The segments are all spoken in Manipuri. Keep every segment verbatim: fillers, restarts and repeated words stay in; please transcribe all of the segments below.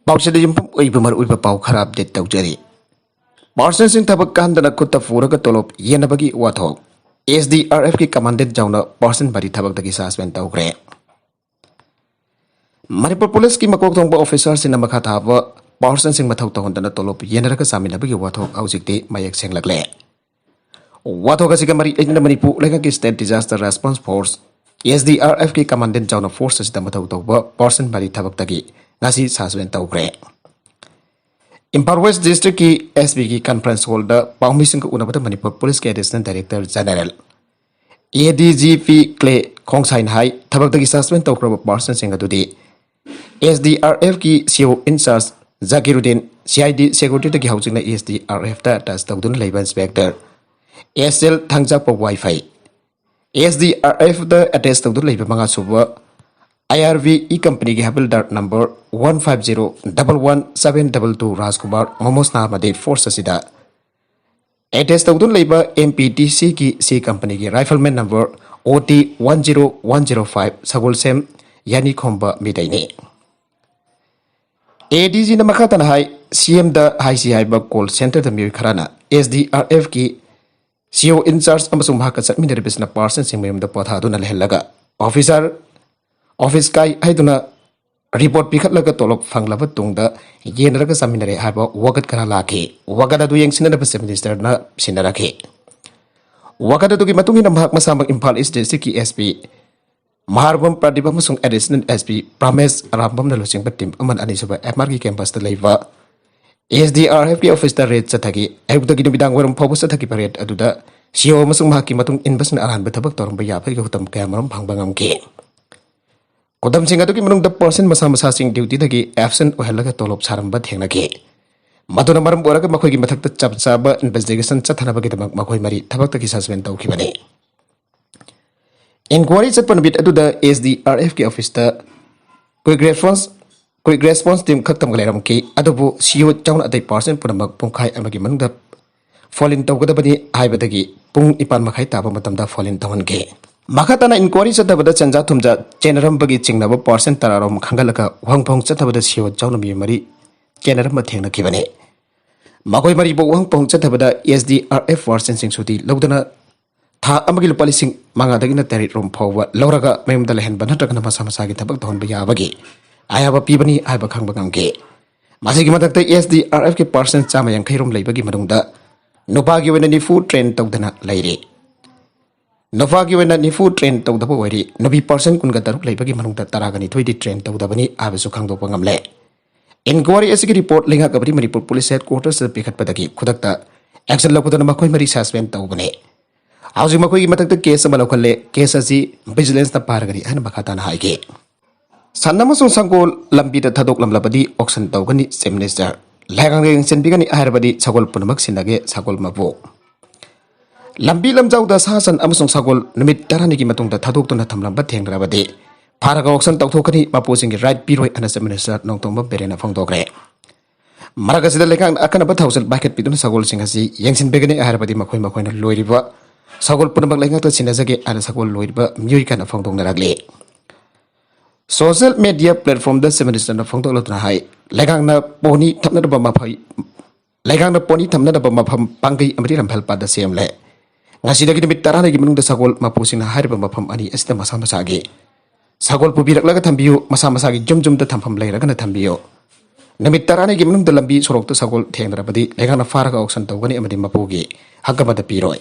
ꯄꯥꯎꯁꯤꯗ ꯌꯨꯝꯐꯝ ꯑꯣꯏꯕ ꯃꯔꯨꯑꯣꯏꯕ ꯄꯥꯎ ꯈꯔ ꯑꯞꯗꯦꯠ ꯇꯧꯖꯔꯤ꯫ ꯄꯥꯔꯁꯟꯁꯤꯡ ꯊꯕꯛ ꯀꯥꯍꯟꯗꯅ ꯈꯨꯠꯇ ꯄꯨꯔꯒ ꯇꯣꯂꯣꯞ ꯌꯦꯟꯅꯕꯒꯤ ꯋꯥꯊꯣꯛ꯫ ꯑꯦꯁ ꯗꯤ ꯑꯥꯔ ꯑꯦꯐꯀꯤ ꯀꯃꯥꯟꯗꯦꯟ ꯌꯥꯎꯅ ꯄꯥꯔꯁꯟ ꯃꯔꯤ ꯊꯕꯛꯇꯒꯤ ꯁꯁꯄꯦꯟ ꯇꯧꯈ꯭ꯔꯦ꯫ ꯃꯅꯤꯄꯨꯔ ꯄꯨꯂꯤꯁꯀꯤ ꯃꯀꯣꯛ ꯊꯣꯡꯕ ꯑꯣꯐꯤꯁꯥꯔꯁꯤꯡꯅ ꯃꯈꯥ ꯊꯥꯕ ꯄꯥꯔꯁꯟꯁꯤꯡ ꯃꯊꯧ ꯇꯧꯍꯟꯗꯅ ꯇꯣꯂꯣꯞ ꯌꯦꯟꯅꯔꯒ ꯆꯥꯃꯤꯟꯅꯕꯒꯤ ꯋꯥꯊꯣꯛ ꯍꯧꯖꯤꯛꯇꯤ ꯃꯌꯦꯛ ꯁꯦꯡꯂꯛꯂꯦ꯫ ꯋꯥꯊꯣꯛ ꯑꯁꯤꯒ ꯃꯔꯤ ꯂꯩꯅꯅ ꯃꯅꯤꯄꯨꯔ ꯂꯩꯉꯥꯛꯀꯤ state disaster response force, S D R ꯑꯦꯐꯀꯤ ꯀꯃꯥꯟꯗꯦꯟ ꯌꯥꯎꯅ ꯐꯣꯔꯁ ꯑꯁꯤꯗ ꯃꯊꯧ ꯇꯧꯕ ꯄꯥꯔꯁꯟ ꯃꯔꯤ ꯊꯕꯛꯇꯒꯤ ꯉꯁꯤ ꯁꯁꯄꯦꯟ ꯇꯧꯈ꯭ꯔꯦ꯫ ꯏꯝꯐꯥꯜ ꯋꯦꯁ ꯗꯤꯁꯇ꯭ꯔꯤꯛꯀꯤ ꯑꯦꯁ ꯄꯤꯒꯤ ꯀꯟꯐ꯭ꯔꯦꯟꯁ ꯍꯣꯜꯗ ꯄꯥꯎꯃꯤꯁꯤꯡꯒ ꯎꯅꯕꯗ ꯃꯅꯤꯄꯨꯔ ꯄꯨꯂꯤꯁꯀꯤ ꯑꯦꯗꯤꯁꯅꯦꯜ ꯗꯥꯏꯔꯦꯛꯇꯔ ꯖꯦꯅꯔꯦꯜ ꯑꯦ ꯗꯤ ꯖꯤ ꯄꯤ ꯀ꯭ꯂꯦ ꯈꯣꯡꯁꯥꯏꯅ ꯍꯥꯏ, ꯊꯕꯛꯇꯒꯤ ꯁꯁꯄꯦꯟ ꯇꯧꯈ꯭ꯔꯕ ꯄꯥꯔꯁꯟꯁꯤꯡ ꯑꯗꯨꯗꯤ ꯑꯦꯁ ꯗꯤ ꯑꯥꯔ ꯑꯦꯐꯀꯤ ꯁꯤ ꯑꯣ ꯏꯟꯆꯥꯔꯖ ꯖꯀꯤꯔꯨꯗꯤꯟ, ꯁꯤ ꯑꯥꯏ ꯗꯤ ꯁꯦꯀ꯭ꯌꯨꯔꯤꯇꯤꯗꯒꯤ ꯍꯧꯖꯤꯛꯅ ꯑꯦꯁ ꯗꯤ ꯑꯥꯔ ꯑꯦꯐꯇ ꯑꯦꯇꯦꯆ ꯇꯧꯗꯨꯅ ꯂꯩꯕ inspector S L Thangjapou Waiphei, S D R ꯑꯦꯐꯇ ꯑꯦꯇꯦꯆ ꯇꯧꯗꯨꯅ ꯂꯩꯕ ꯃꯉꯥꯁꯨꯕ ꯑꯥꯏ ꯑꯥꯔ ꯕꯤ ꯏ ꯀꯝꯄꯅꯤꯒꯤ ꯍꯥꯕꯤꯜꯗꯥꯔ number one five zero double one seven double two Rajkumar ꯃꯣꯃꯣꯁꯅꯥ ꯑꯃꯗꯤ ꯐꯣꯔꯁ ꯑꯁꯤꯗ ꯑꯦꯇꯦꯆ ꯇꯧꯗꯨꯅ ꯂꯩꯕ ꯑꯦꯝ ꯄꯤ ꯇꯤ ꯁꯤꯒꯤ ꯁꯤ ꯀꯝꯄꯅꯤꯒꯤ rifleman number O T one zero one zero five ꯁꯒꯣꯜꯁꯦꯝ ꯌꯥꯅꯤꯈꯣꯝꯕ ꯃꯤꯗꯩꯅꯤ꯫ ꯑꯦ ꯗꯤ ꯖꯤꯅ ꯃꯈꯥ ꯇꯥꯅ ꯍꯥꯏ, ꯁꯤ ꯑꯦꯝꯗ ꯍꯥꯏꯁꯤ ꯍꯥꯏꯕ ꯀꯣꯜ ꯁꯦꯟꯇꯔꯗ ꯃꯤꯑꯣꯏ ꯈꯔꯅ ꯑꯦꯁ ꯗꯤ ꯑꯥꯔ ꯑꯦꯐꯀꯤ ꯁꯤ ꯑꯣ ꯏꯟꯆꯥꯔꯖ ꯑꯃꯁꯨꯡ ꯃꯍꯥꯛꯀ ꯆꯠꯃꯤꯟꯅꯔꯤꯕꯁꯤꯅ ꯄꯥꯔꯁꯟꯁꯤꯡ ꯃꯌꯨꯝꯗ ꯄꯣꯊꯥꯗꯨꯅ ꯂꯩꯍꯜꯂꯒ ꯑꯣꯐꯤꯁꯥꯔ ꯑꯣꯐꯤꯁ ꯀꯥꯏ ꯍꯥꯏꯗꯨꯅ ꯔꯤꯄꯣꯔꯠ ꯄꯤꯈꯠꯂꯒ ꯇꯣꯂꯣꯞ ꯐꯪꯂꯕ ꯇꯨꯡꯗ ꯌꯦꯟꯅꯔꯒ ꯆꯥꯃꯤꯟꯅꯔꯦ ꯍꯥꯏꯕ ꯋꯥꯀꯠ ꯈꯔ ꯂꯥꯛꯈꯤ꯫ ꯋꯥꯀꯠ ꯑꯗꯨ ꯌꯦꯡꯁꯤꯟꯅꯅꯕ ꯆꯤꯐ ꯃꯤꯅꯤꯁꯇꯔꯅ ꯁꯤꯟꯅꯔꯛꯈꯤ꯫ ꯋꯥꯀꯠ ꯑꯗꯨꯒꯤ ꯃꯇꯨꯡ ꯏꯟꯅ ꯃꯍꯥꯛ ꯃꯁꯥꯃꯛ ꯏꯝꯐꯥꯜ ꯏꯁ ꯗꯤꯁꯇ꯭ꯔꯤꯛꯀꯤ ꯑꯦꯁ ꯄꯤ ꯃꯍꯥꯔꯕꯝ ꯄ꯭ꯔꯗꯤꯞ ꯑꯃꯁꯨꯡ ꯑꯦꯗꯤꯁꯅꯦꯜ ꯑꯦꯁ ꯄꯤ ꯄ꯭ꯔꯥꯃꯦꯁ ꯑꯔꯥꯝꯕꯝꯅ ꯂꯨꯆꯤꯡꯕ ꯇꯤꯝ ꯑꯃꯅ ꯑꯅꯤꯁꯨꯕ ꯑꯦꯝ ꯑꯥꯔꯒꯤ ꯀꯦꯝꯄꯁꯇ ꯂꯩꯕ ꯑꯦꯁ ꯗꯤ ꯑꯥꯔ ꯑꯦꯐꯀꯤ ꯑꯣꯐꯤꯁꯇ ꯔꯦꯗ ꯆꯠꯊꯈꯤ꯫ ꯑꯌꯨꯛꯇꯒꯤ ꯅꯨꯃꯤꯗꯥꯡ ꯋꯥꯏꯔꯝ ꯐꯥꯎꯕ ꯆꯠꯊꯈꯤꯕ ꯔꯦꯗ ꯑꯗꯨꯗ ꯁꯤ ꯑꯣ ꯑꯃꯁꯨꯡ ꯃꯍꯥꯛꯀꯤ ꯃꯇꯨꯡ ꯏꯟꯕꯁꯤꯡꯅ ꯑꯔꯥꯟꯕ ꯊꯕꯛ ꯇꯧꯔꯝꯕ ꯌꯥꯕꯒꯤ ꯈꯨꯗꯝ ꯀꯌꯥꯃꯔꯨꯝ ꯐꯪꯕ ꯉꯝꯈꯤ꯫ ꯈꯨꯗꯝꯁꯤꯡ ꯑꯗꯨꯒꯤ ꯃꯅꯨꯡꯗ ꯄꯥꯔꯁꯟ ꯃꯁꯥ ꯃꯁꯥꯁꯤꯡ ꯗ꯭ꯌꯨꯇꯤꯗꯒꯤ ꯑꯦꯕꯁꯦꯟ ꯑꯣꯏꯍꯜꯂꯒ ꯇꯣꯂꯣꯞ ꯁꯥꯔꯝꯕ ꯊꯦꯡꯅꯈꯤ꯫ ꯃꯗꯨꯅ ꯃꯔꯝ ꯑꯣꯏꯔꯒ ꯃꯈꯣꯏꯒꯤ ꯃꯊꯛꯇ ꯆꯞ ꯆꯥꯕ ꯏꯟꯚꯦꯁꯇꯤꯒꯦꯁꯟ ꯆꯠꯊꯅꯕꯒꯤꯗꯃꯛ ꯃꯈꯣꯏ ꯃꯔꯤ ꯊꯕꯛꯇꯒꯤ ꯁꯁꯄꯦꯟ ꯇꯧꯈꯤꯕꯅꯤ꯫ ꯏꯟꯀ꯭ꯋꯥꯔꯤ ꯆꯠꯄ ꯅꯨꯃꯤꯠ ꯑꯗꯨꯗ ꯑꯦꯁ ꯗꯤ ꯑꯥꯔ ꯑꯦꯐꯀꯤ ꯑꯣꯐꯤꯁꯇ quick response, quick response team ꯈꯛꯇꯃꯛ ꯂꯩꯔꯝꯈꯤ, ꯑꯗꯨꯕꯨ ꯁꯤ ꯑꯣ ꯌꯥꯎꯅ ꯑꯇꯩ ꯄꯥꯔꯁꯟ ꯄꯨꯝꯅꯃꯛ ꯄꯨꯡꯈꯥꯏ ꯑꯃꯒꯤ ꯃꯅꯨꯡꯗ ꯐꯣꯟ ꯏꯟ ꯇꯧꯒꯗꯕꯅꯤ ꯍꯥꯏꯕꯗꯒꯤ ꯄꯨꯡ ꯅꯤꯄꯥꯟ ꯃꯈꯥꯏ ꯇꯥꯕ ꯃꯇꯝꯗ ꯐꯣꯟ ꯏꯟ ꯇꯧꯍꯟꯈꯤ꯫ ꯃꯈꯥ ꯇꯥꯅ ꯏꯟꯀ꯭ꯋꯥꯔꯤ ꯆꯠꯊꯕꯗ ꯆꯦꯟꯖꯥ ꯊꯨꯝꯖꯥ ꯆꯦꯟꯅꯔꯝꯕꯒꯤ ꯆꯤꯡꯅꯕ ꯄꯥꯔꯁꯟ ꯇꯔꯥꯔꯣꯝ ꯈꯪꯒꯠꯂꯒ ꯋꯥꯍꯪ ꯄꯥꯎꯍꯪ ꯆꯠꯊꯕꯗ ꯁꯤꯔꯣ ꯆꯥꯎꯅ ꯃꯤꯑꯣꯏ ꯃꯔꯤ ꯆꯦꯟꯅꯔꯝꯕ ꯊꯦꯡꯅꯈꯤꯕꯅꯤ꯫ ꯃꯈꯣꯏ ꯃꯔꯤꯕꯨ ꯋꯥꯍꯪ ꯄꯥꯎꯍꯪ ꯆꯠꯊꯕꯗ ꯑꯦꯁ ꯗꯤ ꯑꯥꯔ ꯑꯦꯐ ꯄꯥꯔꯁꯟꯁꯤꯡ ꯁꯨꯇꯤ ꯂꯧꯗꯨꯅ ꯊꯥ ꯑꯃꯒꯤ ꯂꯨꯄꯥ ꯂꯤꯁꯤꯡ ꯃꯉꯥꯗꯒꯤꯅ ꯇꯔꯦꯠ ꯔꯣꯝ ꯐꯥꯎꯕ ꯂꯧꯔꯒ ꯃꯌꯨꯝꯗ ꯂꯩꯍꯟꯕ ꯅꯠꯇ꯭ꯔꯒꯅ ꯃꯁꯥ ꯃꯁꯥꯒꯤ ꯊꯕꯛ ꯇꯧꯍꯟꯕ ꯌꯥꯕꯒꯤ ꯑꯌꯥꯕ ꯄꯤꯕꯅꯤ ꯍꯥꯏꯕ ꯈꯪꯕ ꯉꯝꯈꯤ꯫ ꯃꯁꯤꯒꯤ ꯃꯊꯛꯇ ꯑꯦꯁ ꯗꯤ ꯑꯥꯔ ꯑꯦꯐꯀꯤ ꯄꯥꯔꯁꯟ ꯆꯥꯝꯃ ꯌꯥꯡꯈꯩ ꯔꯣꯝ ꯂꯩꯕꯒꯤ ꯃꯅꯨꯡꯗ ꯅꯨꯄꯥꯒꯤ ꯑꯣꯏꯅ ꯅꯤꯐꯨ ꯇ꯭ꯔꯦꯟ ꯇꯧꯗꯅ ꯂꯩꯔꯤ꯫ ꯅꯨꯄꯥꯒꯤ ꯑꯣꯏꯅ ꯅꯤꯐꯨ ꯇ꯭ꯔꯦꯟ ꯇꯧꯗꯕ ꯑꯣꯏꯔꯤ꯫ ꯅꯨꯄꯤ ꯄꯥꯔꯁꯟ ꯀꯨꯟꯒ ꯇꯔꯨꯛ ꯂꯩꯕꯒꯤ ꯃꯅꯨꯡꯗ ꯇꯔꯥꯒ ꯅꯤꯊꯣꯏꯗꯤ ꯇ꯭ꯔꯦꯟ ꯇꯧꯗꯕꯅꯤ ꯍꯥꯏꯕꯁꯨ ꯈꯪꯗꯣꯛꯄ ꯉꯝꯂꯦ꯫ ꯏꯟꯀ꯭ꯋꯥꯔꯤ ꯑꯁꯤꯒꯤ ꯔꯤꯄꯣꯔꯠ ꯂꯩꯉꯥꯛ ꯑꯃꯗꯤ ꯃꯅꯤꯄꯨꯔ ꯄꯨꯂꯤꯁ ꯍꯦꯗ ꯀ꯭ꯋꯥꯔꯇꯔꯁꯇ ꯄꯤꯈꯠꯄꯗꯒꯤ ꯈꯨꯗꯛꯇ ꯑꯦꯛꯁꯟ ꯂꯧꯈꯠꯇꯨꯅ ꯃꯈꯣꯏ ꯃꯔꯤ ꯁꯁꯄꯦꯟ ꯇꯧꯕꯅꯦ꯫ ꯍꯧꯖꯤꯛ ꯃꯈꯣꯏꯒꯤ ꯃꯊꯛꯇ ꯀꯦꯁ ꯑꯃ ꯂꯧꯈꯠꯂꯦ꯫ ꯀꯦꯁ ꯑꯁꯤ ꯚꯤꯖꯤꯂꯦꯟꯁꯅ ꯄꯥꯏꯔꯒꯅꯤ ꯍꯥꯏꯅ ꯃꯈꯥ ꯇꯥꯅ ꯍꯥꯏꯈꯤ꯫ ꯁꯟ ꯑꯃꯁꯨꯡ ꯁꯪꯒꯣꯜ ꯂꯝꯕꯤꯗ ꯊꯥꯗꯣꯛꯂꯝꯂꯕꯗꯤ ꯑꯣꯛꯁꯟ ꯇꯧꯒꯅꯤ ꯆꯤꯐ ꯃꯤꯅꯤꯁꯇꯔ꯫ ꯂꯩꯉꯥꯛꯅ ꯌꯦꯡꯁꯤꯟꯕꯤꯒꯅꯤ ꯍꯥꯏꯔꯕꯗꯤ ꯁꯒꯣꯜ ꯄꯨꯝꯅꯃꯛ ꯁꯤꯟꯅꯒꯦ ꯁꯒꯣꯜ ꯃꯄꯨ꯫ ꯂꯝꯕꯤ ꯂꯝꯖꯥꯎꯗ ꯁꯥ ꯁꯟ ꯑꯃꯁꯨꯡ ꯁꯒꯣꯜ ꯅꯨꯃꯤꯠ ꯇꯔꯥꯅꯤꯒꯤ ꯃꯇꯨꯡꯗ ꯊꯥꯗꯣꯛꯇꯨꯅ ꯊꯝꯂꯝꯕ ꯊꯦꯡꯅꯔꯕꯗꯤ ꯐꯥꯔꯒ ꯑꯣꯛꯁꯟ ꯇꯧꯊꯣꯛꯀꯅꯤ, ꯃꯄꯨꯁꯤꯡꯒꯤ ꯔꯥꯏꯠ ꯄꯤꯔꯣꯏ ꯍꯥꯏꯅ ꯆꯤꯐ ꯃꯤꯅꯤꯁꯇꯔ ꯅꯣꯡꯊꯣꯝꯕꯝ ꯕꯤꯔꯦꯟꯅ ꯐꯣꯡꯗꯣꯛꯈ꯭ꯔꯦ꯫ ꯃꯔꯛ ꯑꯁꯤꯗ ꯂꯩꯉꯥꯛꯅ ꯑꯀꯟꯕ ꯊꯧꯁꯤꯜ ꯄꯥꯏꯈꯠꯄꯤꯗꯨꯅ ꯁꯒꯣꯜꯁꯤꯡ ꯑꯁꯤ ꯌꯦꯡꯁꯤꯟꯕꯤꯒꯅꯤ ꯍꯥꯏꯔꯕꯗꯤ ꯃꯈꯣꯏ ꯃꯈꯣꯏꯅ ꯂꯣꯏꯔꯤꯕ ꯁꯒꯣꯜ ꯄꯨꯝꯅꯃꯛ ꯂꯩꯉꯥꯛꯇ ꯁꯤꯟꯅꯖꯒꯦ ꯍꯥꯏꯅ ꯁꯒꯣꯜ ꯂꯣꯏꯔꯤꯕ ꯃꯤꯑꯣꯏ ꯀꯌꯥꯅ ꯐꯣꯡꯗꯣꯛꯅꯔꯛꯂꯤ꯫ ꯁꯣꯁꯤꯌꯦꯜ ꯃꯦꯗꯤꯌꯥ ꯄ꯭ꯂꯦꯠꯐꯣꯝꯗ ꯆꯤꯐ ꯃꯤꯅꯤꯁꯇꯔꯅ ꯐꯣꯡꯗꯣꯛꯂꯗꯨꯅ ꯍꯥꯏ, ꯂꯩꯉꯥꯛꯅ ꯄꯣꯅꯤ ꯊꯝꯅꯅꯕ ꯃꯐꯩ ꯂꯩꯉꯥꯛꯅ ꯄꯣꯅꯤ ꯊꯝꯅꯅꯕ ꯃꯐꯝ ꯄꯥꯡꯒꯩ ꯑꯃꯗꯤ ꯂꯝꯐꯦꯜꯄꯥꯠꯇ ꯁꯦꯝꯂꯦ꯫ ꯉꯁꯤꯗꯒꯤ ꯅꯨꯃꯤꯠ ꯇꯔꯥꯅꯤꯒꯤ ꯃꯅꯨꯡꯗ ꯁꯒꯣꯜ ꯃꯄꯨꯁꯤꯡꯅ ꯍꯥꯏꯔꯤꯕ ꯃꯐꯝ ꯑꯅꯤ ꯑꯁꯤꯗ ꯃꯁꯥ ꯃꯁꯥꯒꯤ ꯁꯒꯣꯜ ꯄꯨꯕꯤꯔꯛꯂꯒ ꯊꯝꯕꯤꯌꯨ, ꯃꯁꯥ ꯃꯁꯥꯒꯤ ꯌꯨꯝ ꯌꯨꯝꯗ ꯊꯝꯐꯝ ꯂꯩꯔꯒꯅ ꯊꯝꯕꯤꯌꯨ꯫ ꯅꯨꯃꯤꯠ ꯇꯔꯥꯅꯤꯒꯤ ꯃꯅꯨꯡꯗ ꯂꯝꯕꯤ ꯁꯣꯔꯣꯛꯇ ꯁꯒꯣꯜ ꯊꯦꯡꯅꯔꯕꯗꯤ ꯂꯩꯉꯥꯛꯅ ꯐꯥꯔꯒ ꯑꯣꯛꯁꯟ ꯇꯧꯒꯅꯤ ꯑꯃꯗꯤ ꯃꯄꯨꯒꯤ ꯍꯛ ꯑꯃꯗ ꯄꯤꯔꯣꯏ꯫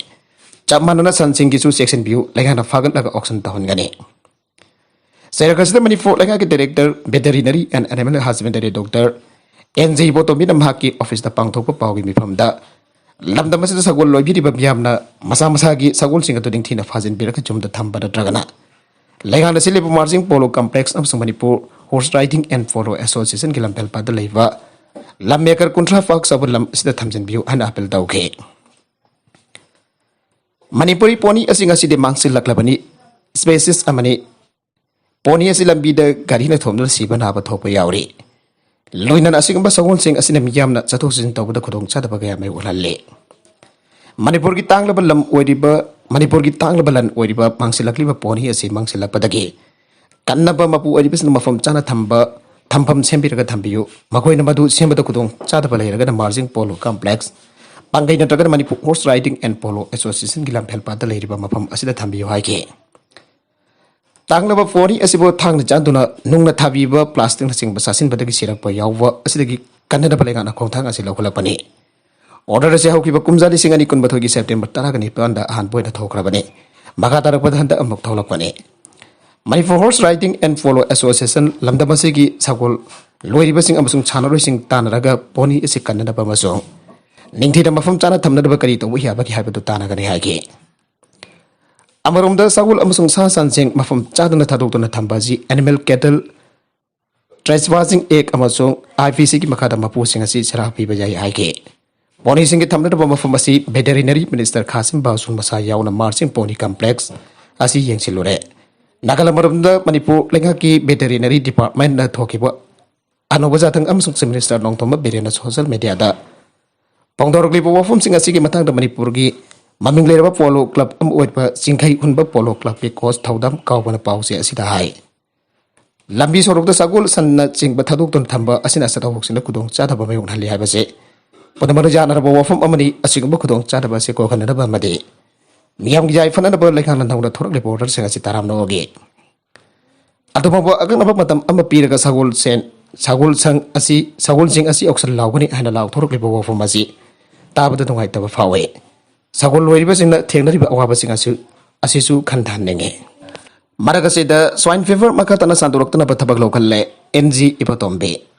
ꯆꯞ ꯃꯥꯟꯅꯅ ꯁꯟꯁꯤꯡꯒꯤꯁꯨ ꯆꯦꯛꯁꯤꯟꯕꯤꯌꯨ, ꯂꯩꯉꯥꯛꯅ ꯐꯥꯒꯠꯂꯒ ꯑꯣꯛꯁꯟ ꯇꯧꯍꯟꯒꯅꯤ꯫ ꯆꯩꯔꯛ ꯑꯁꯤꯗ ꯃꯅꯤꯄꯨꯔ ꯂꯩꯉꯥꯛꯀꯤ director veterinary and animal husbandry doctor N J ꯏꯕꯣꯇꯣꯝꯕꯤꯅ ꯃꯍꯥꯛꯀꯤ ꯑꯣꯐꯤꯁꯇ ꯄꯥꯡꯊꯣꯛꯄ ꯄꯥꯎꯒꯤ ꯃꯤꯐꯝꯗ ꯂꯝꯗꯝ ꯑꯁꯤꯗ ꯁꯒꯣꯜ ꯂꯣꯏꯕꯤꯔꯤꯕ ꯃꯤꯌꯥꯝꯅ ꯃꯁꯥ ꯃꯁꯥꯒꯤ ꯁꯒꯣꯜꯁꯤꯡ ꯑꯗꯨ ꯅꯤꯡꯊꯤꯅ ꯐꯥꯖꯤꯟꯕꯤꯔꯒ ꯌꯨꯝꯗ ꯊꯝꯕ ꯅꯠꯇ꯭ꯔꯒꯅ ꯂꯩꯉꯥꯛꯅ ꯁꯤꯜꯂꯤꯕ ꯃꯥꯔꯖꯤꯡ ꯄꯣꯂꯣ ꯀꯝꯄ꯭ꯂꯦꯛꯁ ꯑꯃꯁꯨꯡ Manipur horse riding and polo ꯑꯦꯁꯣꯁꯤꯌꯦꯁꯟꯒꯤ ꯂꯝꯐꯦꯜꯄꯥꯠꯇ ꯂꯩꯕ ꯂꯝ ꯑꯦꯀꯔ ꯀꯨꯟꯊ꯭ꯔꯥ ꯄꯥꯛ ꯆꯥꯎꯕ ꯂꯝ ꯑꯁꯤꯗ ꯊꯝꯖꯤꯟꯕꯤꯌꯨ ꯍꯥꯏꯅ ꯑꯥꯄꯤꯜ ꯇꯧꯈꯤ꯫ ꯃꯅꯤꯄꯨꯔꯤ ꯄꯣꯅꯤ ꯑꯁꯤ ꯉꯁꯤꯗꯤ ꯃꯥꯡꯁꯤꯜꯂꯛꯂꯕꯅꯤ꯫ ꯁ꯭ꯄꯦꯁꯤꯁ ꯑꯃꯅꯤ꯫ ꯄꯣꯅꯤ ꯑꯁꯤ ꯂꯝꯕꯤꯗ ꯒꯥꯔꯤꯅ ꯊꯣꯝꯗꯨꯅ ꯁꯤꯕ ꯅꯥꯕ ꯊꯣꯛꯄ ꯌꯥꯎꯔꯤ꯫ ꯂꯣꯏꯅꯅ ꯑꯁꯤꯒꯨꯝꯕ ꯁꯒꯣꯜꯁꯤꯡ ꯑꯁꯤꯅ ꯃꯤꯌꯥꯝꯅ ꯆꯠꯊꯣꯛ ꯆꯠꯁꯤꯟ ꯇꯧꯕꯗ ꯈꯨꯗꯣꯡꯆꯥꯗꯕ ꯀꯌꯥ ꯃꯥꯌꯣꯛꯍꯜꯂꯤ꯫ ꯃꯅꯤꯄꯨꯔꯒꯤ ꯇꯥꯡꯂꯕ ꯂꯝ ꯑꯣꯏꯔꯤꯕ ꯃꯅꯤꯄꯨꯔꯒꯤ ꯇꯥꯡꯂꯕ ꯂꯟ ꯑꯣꯏꯔꯤꯕ ꯃꯥꯡꯁꯤꯜꯂꯛꯂꯤꯕ ꯄꯣꯅꯤ ꯑꯁꯤ ꯃꯥꯡꯁꯤꯜꯂꯛꯄꯗꯒꯤ ꯀꯟꯅꯕ ꯃꯄꯨ ꯑꯣꯏꯔꯤꯕꯁꯤꯡꯅ ꯃꯐꯝ ꯆꯥꯅ ꯊꯝꯕ ꯊꯝꯐꯝ ꯁꯦꯝꯕꯤꯔꯒ ꯊꯝꯕꯤꯌꯨ꯫ ꯃꯈꯣꯏꯅ ꯃꯗꯨ ꯁꯦꯝꯕꯗ ꯈꯨꯗꯣꯡ ꯆꯥꯗꯕ ꯂꯩꯔꯒꯅ ꯃꯥꯔꯖꯤꯡ ꯄꯣꯂꯣ ꯀꯝꯄ꯭ꯂꯦꯛꯁ, ꯄꯥꯡꯒꯩ ꯅꯠꯇ꯭ꯔꯒꯅ Manipur horse riding and polo ꯑꯦꯁꯣꯁꯤꯌꯦꯁꯟꯒꯤ ꯂꯝꯐꯦꯜꯄꯥꯠꯇ ꯂꯩꯔꯤꯕ ꯃꯐꯝ ꯑꯁꯤꯗ ꯊꯝꯕꯤꯌꯨ ꯍꯥꯏꯈꯤ꯫ ꯇꯥꯡꯂꯕ ꯄꯣꯅꯤ ꯑꯁꯤꯕꯨ ꯊꯥꯡꯅ ꯆꯥꯟꯗꯨꯅ ꯅꯨꯡꯅ ꯊꯥꯕꯤꯕ ꯄ꯭ꯂꯥꯁꯇꯤꯛꯅꯆꯤꯡꯕ ꯆꯥꯁꯤꯟꯕꯗꯒꯤ ꯁꯤꯔꯛꯄ ꯌꯥꯎꯕ ꯑꯁꯤꯗꯒꯤ ꯀꯟꯅꯅꯕ ꯂꯩꯉꯥꯛꯅ ꯈꯣꯡꯊꯥꯡ ꯑꯁꯤ ꯂꯧꯈꯠꯂꯛꯄꯅꯤ꯫ ꯑꯣꯔꯗꯔ ꯑꯁꯤ ꯍꯧꯈꯤꯕ ꯀꯨꯝꯖꯥ ꯂꯤꯁꯤꯡ ꯑꯅꯤ ꯀꯨꯟꯃꯥꯊꯣꯏꯒꯤ ꯁꯦꯞꯇꯦꯝꯕꯔ ꯇꯔꯥꯒ ꯅꯤꯄꯥꯟꯗ ꯑꯍꯥꯟꯕ ꯑꯣꯏꯅ ꯊꯣꯛꯈ꯭ꯔꯕꯅꯤ꯫ ꯃꯈꯥ ꯇꯥꯔꯛꯄꯗ ꯍꯟꯗꯛ ꯑꯃꯨꯛ ꯊꯣꯛꯂꯛꯄꯅꯤ꯫ Manipur horse riding and polo association ꯂꯝꯗꯝ ꯑꯁꯤꯒꯤ ꯁꯒꯣꯜ ꯂꯣꯏꯔꯤꯕꯁꯤꯡ ꯑꯃꯁꯨꯡ ꯁꯥꯟꯅꯔꯣꯏꯁꯤꯡ ꯇꯥꯟꯅꯔꯒ ꯄꯣꯅꯤ ꯑꯁꯤ ꯀꯟꯅꯅꯕ ꯑꯃꯁꯨꯡ ꯅꯤꯡꯊꯤꯅ ꯃꯐꯝ ꯆꯥꯅ ꯊꯝꯅꯅꯕ ꯀꯔꯤ ꯇꯧꯕ ꯌꯥꯕꯒꯦ ꯍꯥꯏꯕꯗꯨ ꯇꯥꯟꯅꯒꯅꯤ ꯍꯥꯏꯈꯤ꯫ ꯑꯃꯔꯣꯝꯗ ꯁꯒꯣꯜ ꯑꯃꯁꯨꯡ ꯁꯥ ꯁꯟꯁꯤꯡ ꯃꯐꯝ ꯆꯥꯗꯅ ꯊꯥꯗꯣꯛꯇꯨꯅ ꯊꯝꯕ ꯑꯁꯤ ꯑꯦꯅꯤꯃꯦꯜ ꯀꯦꯇꯜ ꯇ꯭ꯔꯦꯁꯄꯥꯁꯤꯡ ꯑꯦꯛ ꯑꯃꯁꯨꯡ ꯑꯥꯏ ꯄꯤ ꯁꯤꯒꯤ ꯃꯈꯥꯗ ꯃꯄꯨꯁꯤꯡ ꯑꯁꯤ ꯆꯔꯥ ꯄꯤꯕ ꯌꯥꯏ ꯍꯥꯏꯈꯤ꯫ ꯄꯣꯅꯤꯁꯤꯡꯒꯤ ꯊꯝꯅꯅꯕ ꯃꯐꯝ ꯑꯁꯤ ꯚꯦꯇꯦꯔꯤꯅꯔꯤ ꯃꯤꯅꯤꯁꯇꯔ ꯈꯥꯁꯤꯝ ꯕꯥꯁꯨꯟ ꯃꯁꯥ ꯌꯥꯎꯅ ꯃꯥꯔꯁꯤꯡ ꯄꯣꯅꯤ ꯀꯝꯄ꯭ꯂꯦꯛꯁ ꯑꯁꯤ ꯌꯦꯡꯁꯤꯜꯂꯨꯔꯦ꯫ ꯅꯥꯒꯥꯂꯦꯟ ꯃꯔꯨꯝꯗ ꯃꯅꯤꯄꯨꯔ ꯂꯩꯉꯥꯛꯀꯤ ꯚꯦꯇꯦꯔꯤꯅꯔꯤ ꯗꯤꯄꯥꯔꯠꯃꯦꯟꯅ ꯊꯣꯛꯈꯤꯕ ꯑꯅꯧꯕ ꯖꯥꯊꯪ ꯑꯃꯁꯨꯡ ꯆꯤꯐ ꯃꯤꯅꯤꯁꯇꯔ ꯅꯣꯡꯊꯣꯝꯕꯝ ꯕꯤꯔꯦꯟꯅ ꯁꯣꯁꯤꯌꯦꯜ ꯃꯤꯗꯤꯌꯥꯗ ꯐꯣꯡꯗꯣꯔꯛꯂꯤꯕ ꯋꯥꯐꯝꯁꯤꯡ ꯑꯁꯤꯒꯤ ꯃꯇꯥꯡꯗ ꯃꯅꯤꯄꯨꯔꯒꯤ ꯃꯃꯤꯡ ꯂꯩꯔꯕ ꯄꯣꯂꯣ ꯀ꯭ꯂꯕ ꯑꯃ ꯑꯣꯏꯕ ꯆꯤꯡꯈꯩ ꯍꯨꯟꯕ ꯄꯣꯂꯣ ꯀ꯭ꯂꯕꯀꯤ ꯀꯣꯆ ꯊꯧꯗꯥꯝ ꯀꯥꯎꯕꯅ ꯄꯥꯎꯆꯦ ꯑꯁꯤꯗ ꯍꯥꯏ꯫ ꯂꯝꯕꯤ ꯁꯣꯔꯣꯛꯇ ꯁꯒꯣꯜ ꯁꯟꯅ ꯆꯤꯡꯕ ꯊꯥꯗꯣꯛꯇꯨꯅ ꯊꯝꯕ ꯑꯁꯤꯅ ꯆꯠꯊꯣꯛ ꯆꯠꯁꯤꯟꯗ ꯈꯨꯗꯣꯡ ꯆꯥꯗꯕ ꯃꯥꯌꯣꯛꯅꯍꯜꯂꯤ ꯍꯥꯏꯕꯁꯦ ꯄꯨꯝꯅꯃꯛꯅ ꯌꯥꯅꯔꯕ ꯋꯥꯐꯝ ꯑꯃꯅꯤ꯫ ꯑꯁꯤꯒꯨꯝꯕ ꯈꯨꯗꯣꯡ ꯆꯥꯗꯕ ꯑꯁꯤ ꯀꯣꯛꯍꯟꯅꯅꯕ ꯑꯃꯗꯤ ꯃꯤꯌꯥꯝꯒꯤ ꯌꯥꯏꯐꯅꯅꯕ ꯂꯩꯉꯥꯛꯅ ꯅꯧꯅ ꯊꯣꯔꯛꯂꯤꯕ ꯑꯣꯔꯗꯔꯁꯤꯡ ꯑꯁꯤ ꯇꯔꯥꯝꯅ ꯑꯣꯛꯏ꯫ ꯑꯗꯨ ꯐꯥꯎꯕ ꯑꯀꯛꯅꯕ ꯃꯇꯝ ꯑꯃ ꯄꯤꯔꯒ ꯁꯒꯣꯜ ꯁꯦꯟ, ꯁꯒꯣꯜ ꯁꯪ ꯑꯁꯤ, ꯁꯒꯣꯜꯁꯤꯡ ꯑꯁꯤ ꯑꯣꯛꯁꯟ ꯂꯥꯎꯒꯅꯤ ꯍꯥꯏꯅ ꯂꯥꯎꯊꯣꯔꯛꯂꯤꯕ ꯋꯥꯐꯝ ꯑꯁꯤ ꯇꯥꯕꯗ ꯅꯨꯡꯉꯥꯏꯇꯕ ꯐꯥꯎꯏ꯫ ꯁꯒꯣꯜ ꯂꯣꯏꯔꯤꯕꯁꯤꯡꯅ ꯊꯦꯡꯅꯔꯤꯕ ꯑꯋꯥꯕꯁꯤꯡ ꯑꯁꯤ, ꯑꯁꯤꯁꯨ ꯈꯟꯊꯍꯟꯅꯤꯡꯉꯤ꯫ ꯃꯔꯛ ꯑꯁꯤꯗ ꯁ꯭ꯋꯥꯏꯟ ꯐꯤꯚꯔ ꯃꯈꯥ ꯇꯥꯅ ꯁꯟꯗꯣꯔꯛꯇꯅꯕ ꯊꯕꯛ ꯂꯧꯈꯠꯂꯦ꯫ ꯑꯦꯟ ꯖꯤ ꯏꯕꯣꯇꯣꯝꯕꯤ꯫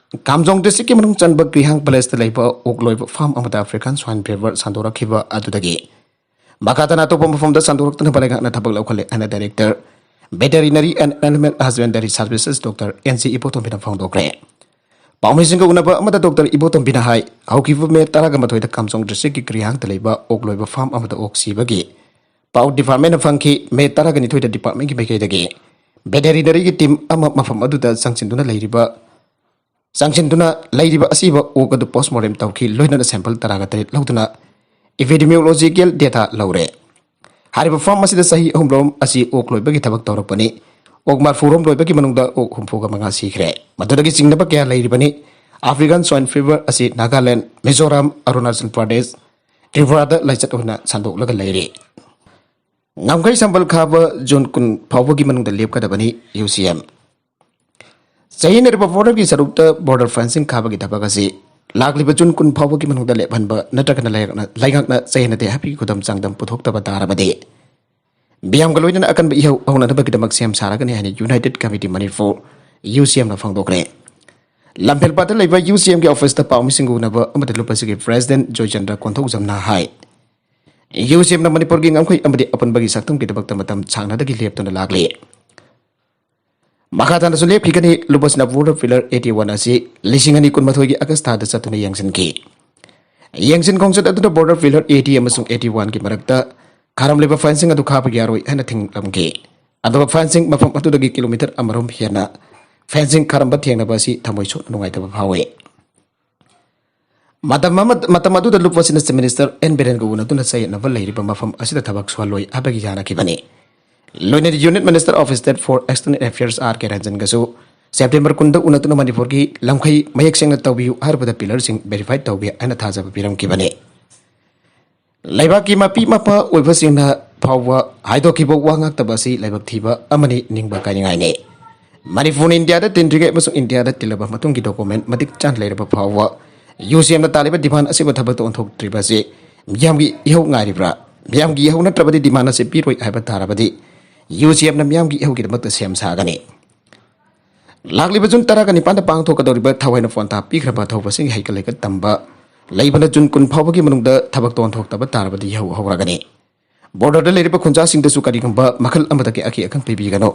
ꯀꯥꯝꯖꯣꯡ ꯗꯤꯁꯇ꯭ꯔꯤꯛꯀꯤ ꯃꯅꯨꯡ ꯆꯟꯕ ꯀ꯭ꯔꯤꯍꯥꯡ ꯄꯦꯂꯦꯁꯇ ꯂꯩꯕ ꯑꯣꯛ ꯂꯣꯏꯕ ꯐꯥꯔꯝ ꯑꯃꯗ ꯑꯐ꯭ꯔꯤꯀꯥꯟ ꯁ꯭ꯋꯥꯏꯟ ꯐꯤꯚꯔ ꯁꯟꯗꯣꯔꯛꯈꯤꯕ ꯑꯗꯨꯗꯒꯤ ꯃꯈꯥ ꯇꯥꯅ ꯑꯇꯣꯞꯄ ꯃꯐꯝꯗ ꯁꯟꯗꯣꯔꯛꯇꯅꯕ ꯂꯩꯉꯥꯛꯅ ꯊꯕꯛ ꯂꯧꯈꯠꯂꯦ ꯍꯥꯏꯅ director veterinary and animal husbandry services doctor N G ꯏꯕꯣꯇꯣꯝꯕꯤꯅ ꯐꯣꯡꯗꯣꯛꯈ꯭ꯔꯦ꯫ ꯄꯥꯎꯃꯤꯁꯤꯡꯒ ꯎꯅꯕ ꯑꯃꯗ ꯗꯣꯛꯇꯔ ꯏꯕꯣꯇꯣꯝꯕꯤꯅ ꯍꯥꯏ, ꯍꯧꯈꯤꯕ ꯃꯦ ꯇꯔꯥꯒ ꯃꯥꯊꯣꯏꯗ ꯀꯥꯝꯖꯣꯡ ꯗꯤꯁꯇ꯭ꯔꯤꯛꯀꯤ ꯀ꯭ꯔꯤꯍꯥꯡꯗ ꯂꯩꯕ ꯑꯣꯛ ꯂꯣꯏꯕ ꯐꯥꯔꯝ ꯑꯃꯗ ꯑꯣꯛ ꯁꯤꯕꯒꯤ ꯄꯥꯎ ꯗꯤꯄꯥꯔꯠꯃꯦꯟꯅ ꯐꯪꯈꯤ꯫ ꯃꯦ ꯇꯔꯥꯒ ꯅꯤꯊꯣꯏꯗ ꯗꯤꯄꯥꯔꯠꯃꯦꯟꯒꯤ ꯃꯥꯏꯀꯩꯗꯒꯤ ꯚꯦꯇꯦꯔꯤꯅꯔꯤꯒꯤ ꯇꯤꯝ ꯑꯃ ꯃꯐꯝ ꯑꯗꯨꯗ ꯆꯪꯁꯤꯟꯗꯨꯅ ꯂꯩꯔꯤꯕ, ꯆꯪꯁꯤꯟꯗꯨꯅ ꯂꯩꯔꯤꯕ ꯑꯁꯤꯕ ꯑꯣꯛ ꯑꯗꯨ ꯄꯣꯁꯃꯣꯔꯇꯦꯝ ꯇꯧꯈꯤ꯫ ꯂꯣꯏꯅꯅ ꯁꯦꯝꯄꯜ ꯇꯔꯥꯒ ꯇꯔꯦꯠ ꯂꯧꯗꯨꯅ epidemiological data ꯂꯧꯔꯦ꯫ ꯍꯥꯏꯔꯤꯕ farm ꯑꯁꯤꯗ ꯆꯍꯤ ꯑꯍꯨꯝꯔꯣꯝ ꯑꯁꯤ ꯑꯣꯛ ꯂꯣꯏꯕꯒꯤ ꯊꯕꯛ ꯇꯧꯔꯛꯄꯅꯤ꯫ ꯑꯣꯛ ꯃꯔꯤꯐꯨꯔꯣꯝ ꯂꯣꯏꯕꯒꯤ ꯃꯅꯨꯡꯗ ꯑꯣꯛ ꯍꯨꯝꯐꯨꯒ ꯃꯉꯥ ꯁꯤꯈ꯭ꯔꯦ꯫ ꯃꯗꯨꯗꯒꯤ ꯆꯤꯡꯅꯕ ꯀꯌꯥ ꯂꯩꯔꯤꯕꯅꯤ꯫ African swine fever ꯑꯁꯤ ꯅꯥꯒꯥꯂꯦꯟ, ꯃꯤꯖꯣꯔꯥꯝ, ꯑꯔꯨꯅꯥꯆꯜ ꯄ꯭ꯔꯗꯦꯁ, ꯇ꯭ꯔꯤꯄꯨꯔꯥꯗ ꯂꯥꯏꯆꯠ ꯑꯣꯏꯅ ꯁꯟꯗꯣꯛꯂꯒ ꯂꯩꯔꯤ꯫ ꯉꯝꯈꯩ ꯁꯝꯕꯜ ꯈꯥꯕ ꯖꯨꯟ ꯀꯨꯟ ꯐꯥꯎꯕꯒꯤ ꯃꯅꯨꯡꯗ ꯂꯦꯞꯀꯗꯕꯅꯤ, ꯌꯨ ꯁꯤ ꯑꯦꯝ꯫ ꯆꯌꯦꯠꯅꯔꯤꯕ borderꯒꯤ ꯁꯔꯨꯛꯇ border fencing ꯈꯥꯕꯒꯤ ꯊꯕꯛ ꯑꯁꯤ ꯂꯥꯛꯂꯤꯕ ꯖꯨꯟ ꯀꯨꯟ ꯐꯥꯎꯕꯒꯤ ꯃꯅꯨꯡꯗ ꯂꯦꯞꯍꯟꯕ ꯅꯠꯇ꯭ꯔꯒꯅ ꯂꯩꯉꯥꯛꯅ, ꯂꯩꯉꯥꯛꯅ ꯆꯌꯦꯠꯅꯗꯦ ꯍꯥꯏꯕꯒꯤ ꯈꯨꯗꯝ ꯆꯥꯡꯗꯝ ꯄꯨꯊꯣꯛꯇꯕ ꯇꯥꯔꯕꯗꯤ ꯃꯤꯌꯥꯝꯒ ꯂꯣꯏꯅꯅ ꯑꯀꯟꯕ ꯏꯍꯧ ꯍꯧꯅꯅꯕꯒꯤꯗꯃꯛ ꯁꯦꯝ ꯁꯥꯔꯒꯅꯤ ꯍꯥꯏꯅ United Committee Manipur, ꯌꯨ ꯁꯤ ꯑꯦꯝꯅ ꯐꯣꯡꯗꯣꯛꯈ꯭ꯔꯦ꯫ ꯂꯝꯐꯦꯜꯄꯥꯠꯇ ꯂꯩꯕ ꯌꯨ ꯁꯤ ꯑꯦꯝꯒꯤ officeꯇ ꯄꯥꯎꯃꯤꯁꯤꯡꯒ ꯎꯅꯕ ꯑꯃꯗ ꯂꯨꯞꯄꯁꯤꯒꯤ president ꯖꯣꯏꯆꯟꯗ꯭ꯔ ꯀꯣꯟꯊꯧꯖꯝꯅ ꯍꯥꯏ, ꯌꯨ ꯁꯤ ꯑꯦꯝꯅ ꯃꯅꯤꯄꯨꯔꯒꯤ ꯉꯝꯈꯩ ꯑꯃꯗꯤ ꯑꯄꯨꯟꯕꯒꯤ ꯁꯛꯇꯝꯒꯤꯗꯃꯛꯇ ꯃꯇꯝ ꯁꯥꯡꯅꯗꯒꯤ ꯂꯦꯞꯇꯨꯅ ꯂꯥꯛꯂꯤ꯫ ꯃꯈꯥ ꯇꯥꯅꯁꯨ ꯂꯦꯞꯈꯤꯒꯅꯤ꯫ ꯂꯨꯕꯁꯅ border pillar eighty one ꯑꯁꯤ ꯂꯤꯁꯤꯡ ꯑꯅꯤ ꯀꯨꯟꯃꯥꯊꯣꯏꯒꯤ August ꯊꯥꯗ ꯆꯠꯇꯨꯅ ꯌꯦꯡꯁꯤꯟꯈꯤ꯫ ꯌꯦꯡꯁꯤꯟ ꯈꯣꯡꯆꯠ ꯑꯗꯨꯗ border pillar eighty ꯑꯃꯁꯨꯡ eighty oneꯒꯤ ꯃꯔꯛꯇ ꯈꯥꯔꯝꯂꯤꯕ fencing ꯑꯗꯨ ꯈꯥꯕ ꯌꯥꯔꯣꯏ ꯍꯥꯏꯅ ꯊꯤꯡꯂꯝꯈꯤ꯫ ꯑꯗꯨꯒ fencing ꯃꯐꯝ ꯑꯗꯨꯗꯒꯤ kilometre ꯑꯃꯔꯣꯝ ꯍꯦꯟꯅ fencing ꯈꯥꯔꯝꯕ ꯊꯦꯡꯅꯕ ꯑꯁꯤ ꯊꯃꯣꯏ ꯁꯣꯛꯅ ꯅꯨꯡꯉꯥꯏꯇꯕ ꯐꯥꯎꯏ꯫ ꯃꯇꯝ ꯑꯃ-, ꯃꯇꯝ ꯑꯗꯨꯗ ꯂꯨꯞ ꯑꯁꯤꯅ Chief Minister ꯑꯦꯟ ꯕꯤꯔꯦꯟꯒ ꯎꯅꯗꯨꯅ ꯆꯌꯦꯠꯅꯕ ꯂꯩꯔꯤꯕ ꯃꯐꯝ ꯑꯁꯤꯗ ꯊꯕꯛ ꯁꯨꯍꯜꯂꯣꯏ ꯍꯥꯏꯕꯒꯤ ꯌꯥꯅꯈꯤꯕꯅꯤ꯫ ꯂꯣꯏꯅꯅ Union Minister of State for External Affairs R K ꯔꯟꯖꯟꯒꯁꯨ September ꯀꯨꯟꯗ ꯎꯅꯗꯨꯅ ꯃꯅꯤꯄꯨꯔꯒꯤ ꯂꯝꯈꯩ ꯃꯌꯦꯛ ꯁꯦꯡꯅ ꯇꯧꯕꯤꯌꯨ ꯍꯥꯏꯔꯕꯗ pillarꯁꯤꯡ verify ꯇꯧꯕꯤ ꯍꯥꯏꯅ ꯊꯥꯖꯕ ꯄꯤꯔꯝꯈꯤꯕꯅꯤ꯫ ꯂꯩꯕꯥꯛꯀꯤ ꯃꯄꯤ ꯃꯄꯥ ꯑꯣꯏꯕꯁꯤꯡꯅ ꯐꯥꯎꯕ ꯍꯥꯏꯗꯣꯛꯈꯤꯕ ꯋꯥ ꯉꯥꯛꯇꯕ ꯑꯁꯤ ꯂꯥꯏꯕꯛ ꯊꯤꯕ ꯑꯃꯅꯤ, ꯅꯤꯡꯕ ꯀꯥꯏꯅꯤꯡꯉꯥꯏꯅꯤ꯫ ꯃꯅꯤꯄꯨꯔꯅ ꯏꯟꯗꯤꯌꯥꯗ ꯇꯤꯟꯗ꯭ꯔꯤꯉꯩ ꯑꯃꯁꯨꯡ ꯏꯟꯗꯤꯌꯥꯗ ꯇꯤꯜꯂꯕ ꯃꯇꯨꯡꯒꯤ document ꯃꯇꯤꯛ ꯆꯥꯅ ꯂꯩꯔꯕ ꯐꯥꯎꯕ ꯌꯨ ꯁꯤ ꯑꯦꯝꯅ ꯇꯥꯜꯂꯤꯕ demand ꯑꯁꯤꯕꯨ ꯊꯕꯛꯇ ꯑꯣꯟꯊꯣꯛꯇ꯭ꯔꯤꯕ ꯑꯁꯤ ꯃꯤꯌꯥꯝꯒꯤ ꯏꯍꯧ ꯉꯥꯏꯔꯤꯕ꯭ꯔꯥ? ꯃꯤꯌꯥꯝꯒꯤ ꯏꯍꯧ ꯅꯠꯇ꯭ꯔꯕꯗꯤ demand ꯑꯁꯤ ꯄꯤꯔꯣꯏ ꯍꯥꯏꯕ ꯇꯥꯔꯕꯗꯤ ꯌꯨ ꯁꯤ ꯑꯦꯝꯅ ꯃꯤꯌꯥꯝꯒꯤ ꯏꯍꯧꯒꯤꯗꯃꯛꯇ ꯁꯦꯝ ꯁꯥꯒꯅꯤ꯫ ꯂꯥꯛꯂꯤꯕ ꯖꯨꯟ ꯇꯔꯥꯒ ꯅꯤꯄꯥꯟꯗ ꯄꯥꯡꯊꯣꯛꯀꯗꯧꯔꯤꯕ ꯊꯋꯥꯏꯅ ꯐꯣꯟ ꯇꯥ ꯄꯤꯈ꯭ꯔꯕ ꯊꯧꯕꯁꯤꯡꯒꯤ ꯍꯩꯀꯠ ꯂꯩꯀꯠ ꯇꯝꯕ ꯂꯩꯕꯅ ꯖꯨꯟ ꯀꯨꯟ ꯐꯥꯎꯕꯒꯤ ꯃꯅꯨꯡꯗ ꯊꯕꯛ ꯇꯧꯊꯣꯛꯇꯕ ꯇꯥꯔꯕꯗꯤ ꯏꯍꯧ ꯍꯧꯔꯒꯅꯤ꯫ Borderꯗ ꯂꯩꯔꯤꯕ ꯈꯨꯟꯖꯥꯁꯤꯡꯗꯁꯨ ꯀꯔꯤꯒꯨꯝꯕ ꯃꯈꯜ ꯑꯃꯗꯒꯤ ꯑꯀꯤ ꯑꯈꯪ ꯄꯤꯕꯤꯒꯅꯨ꯫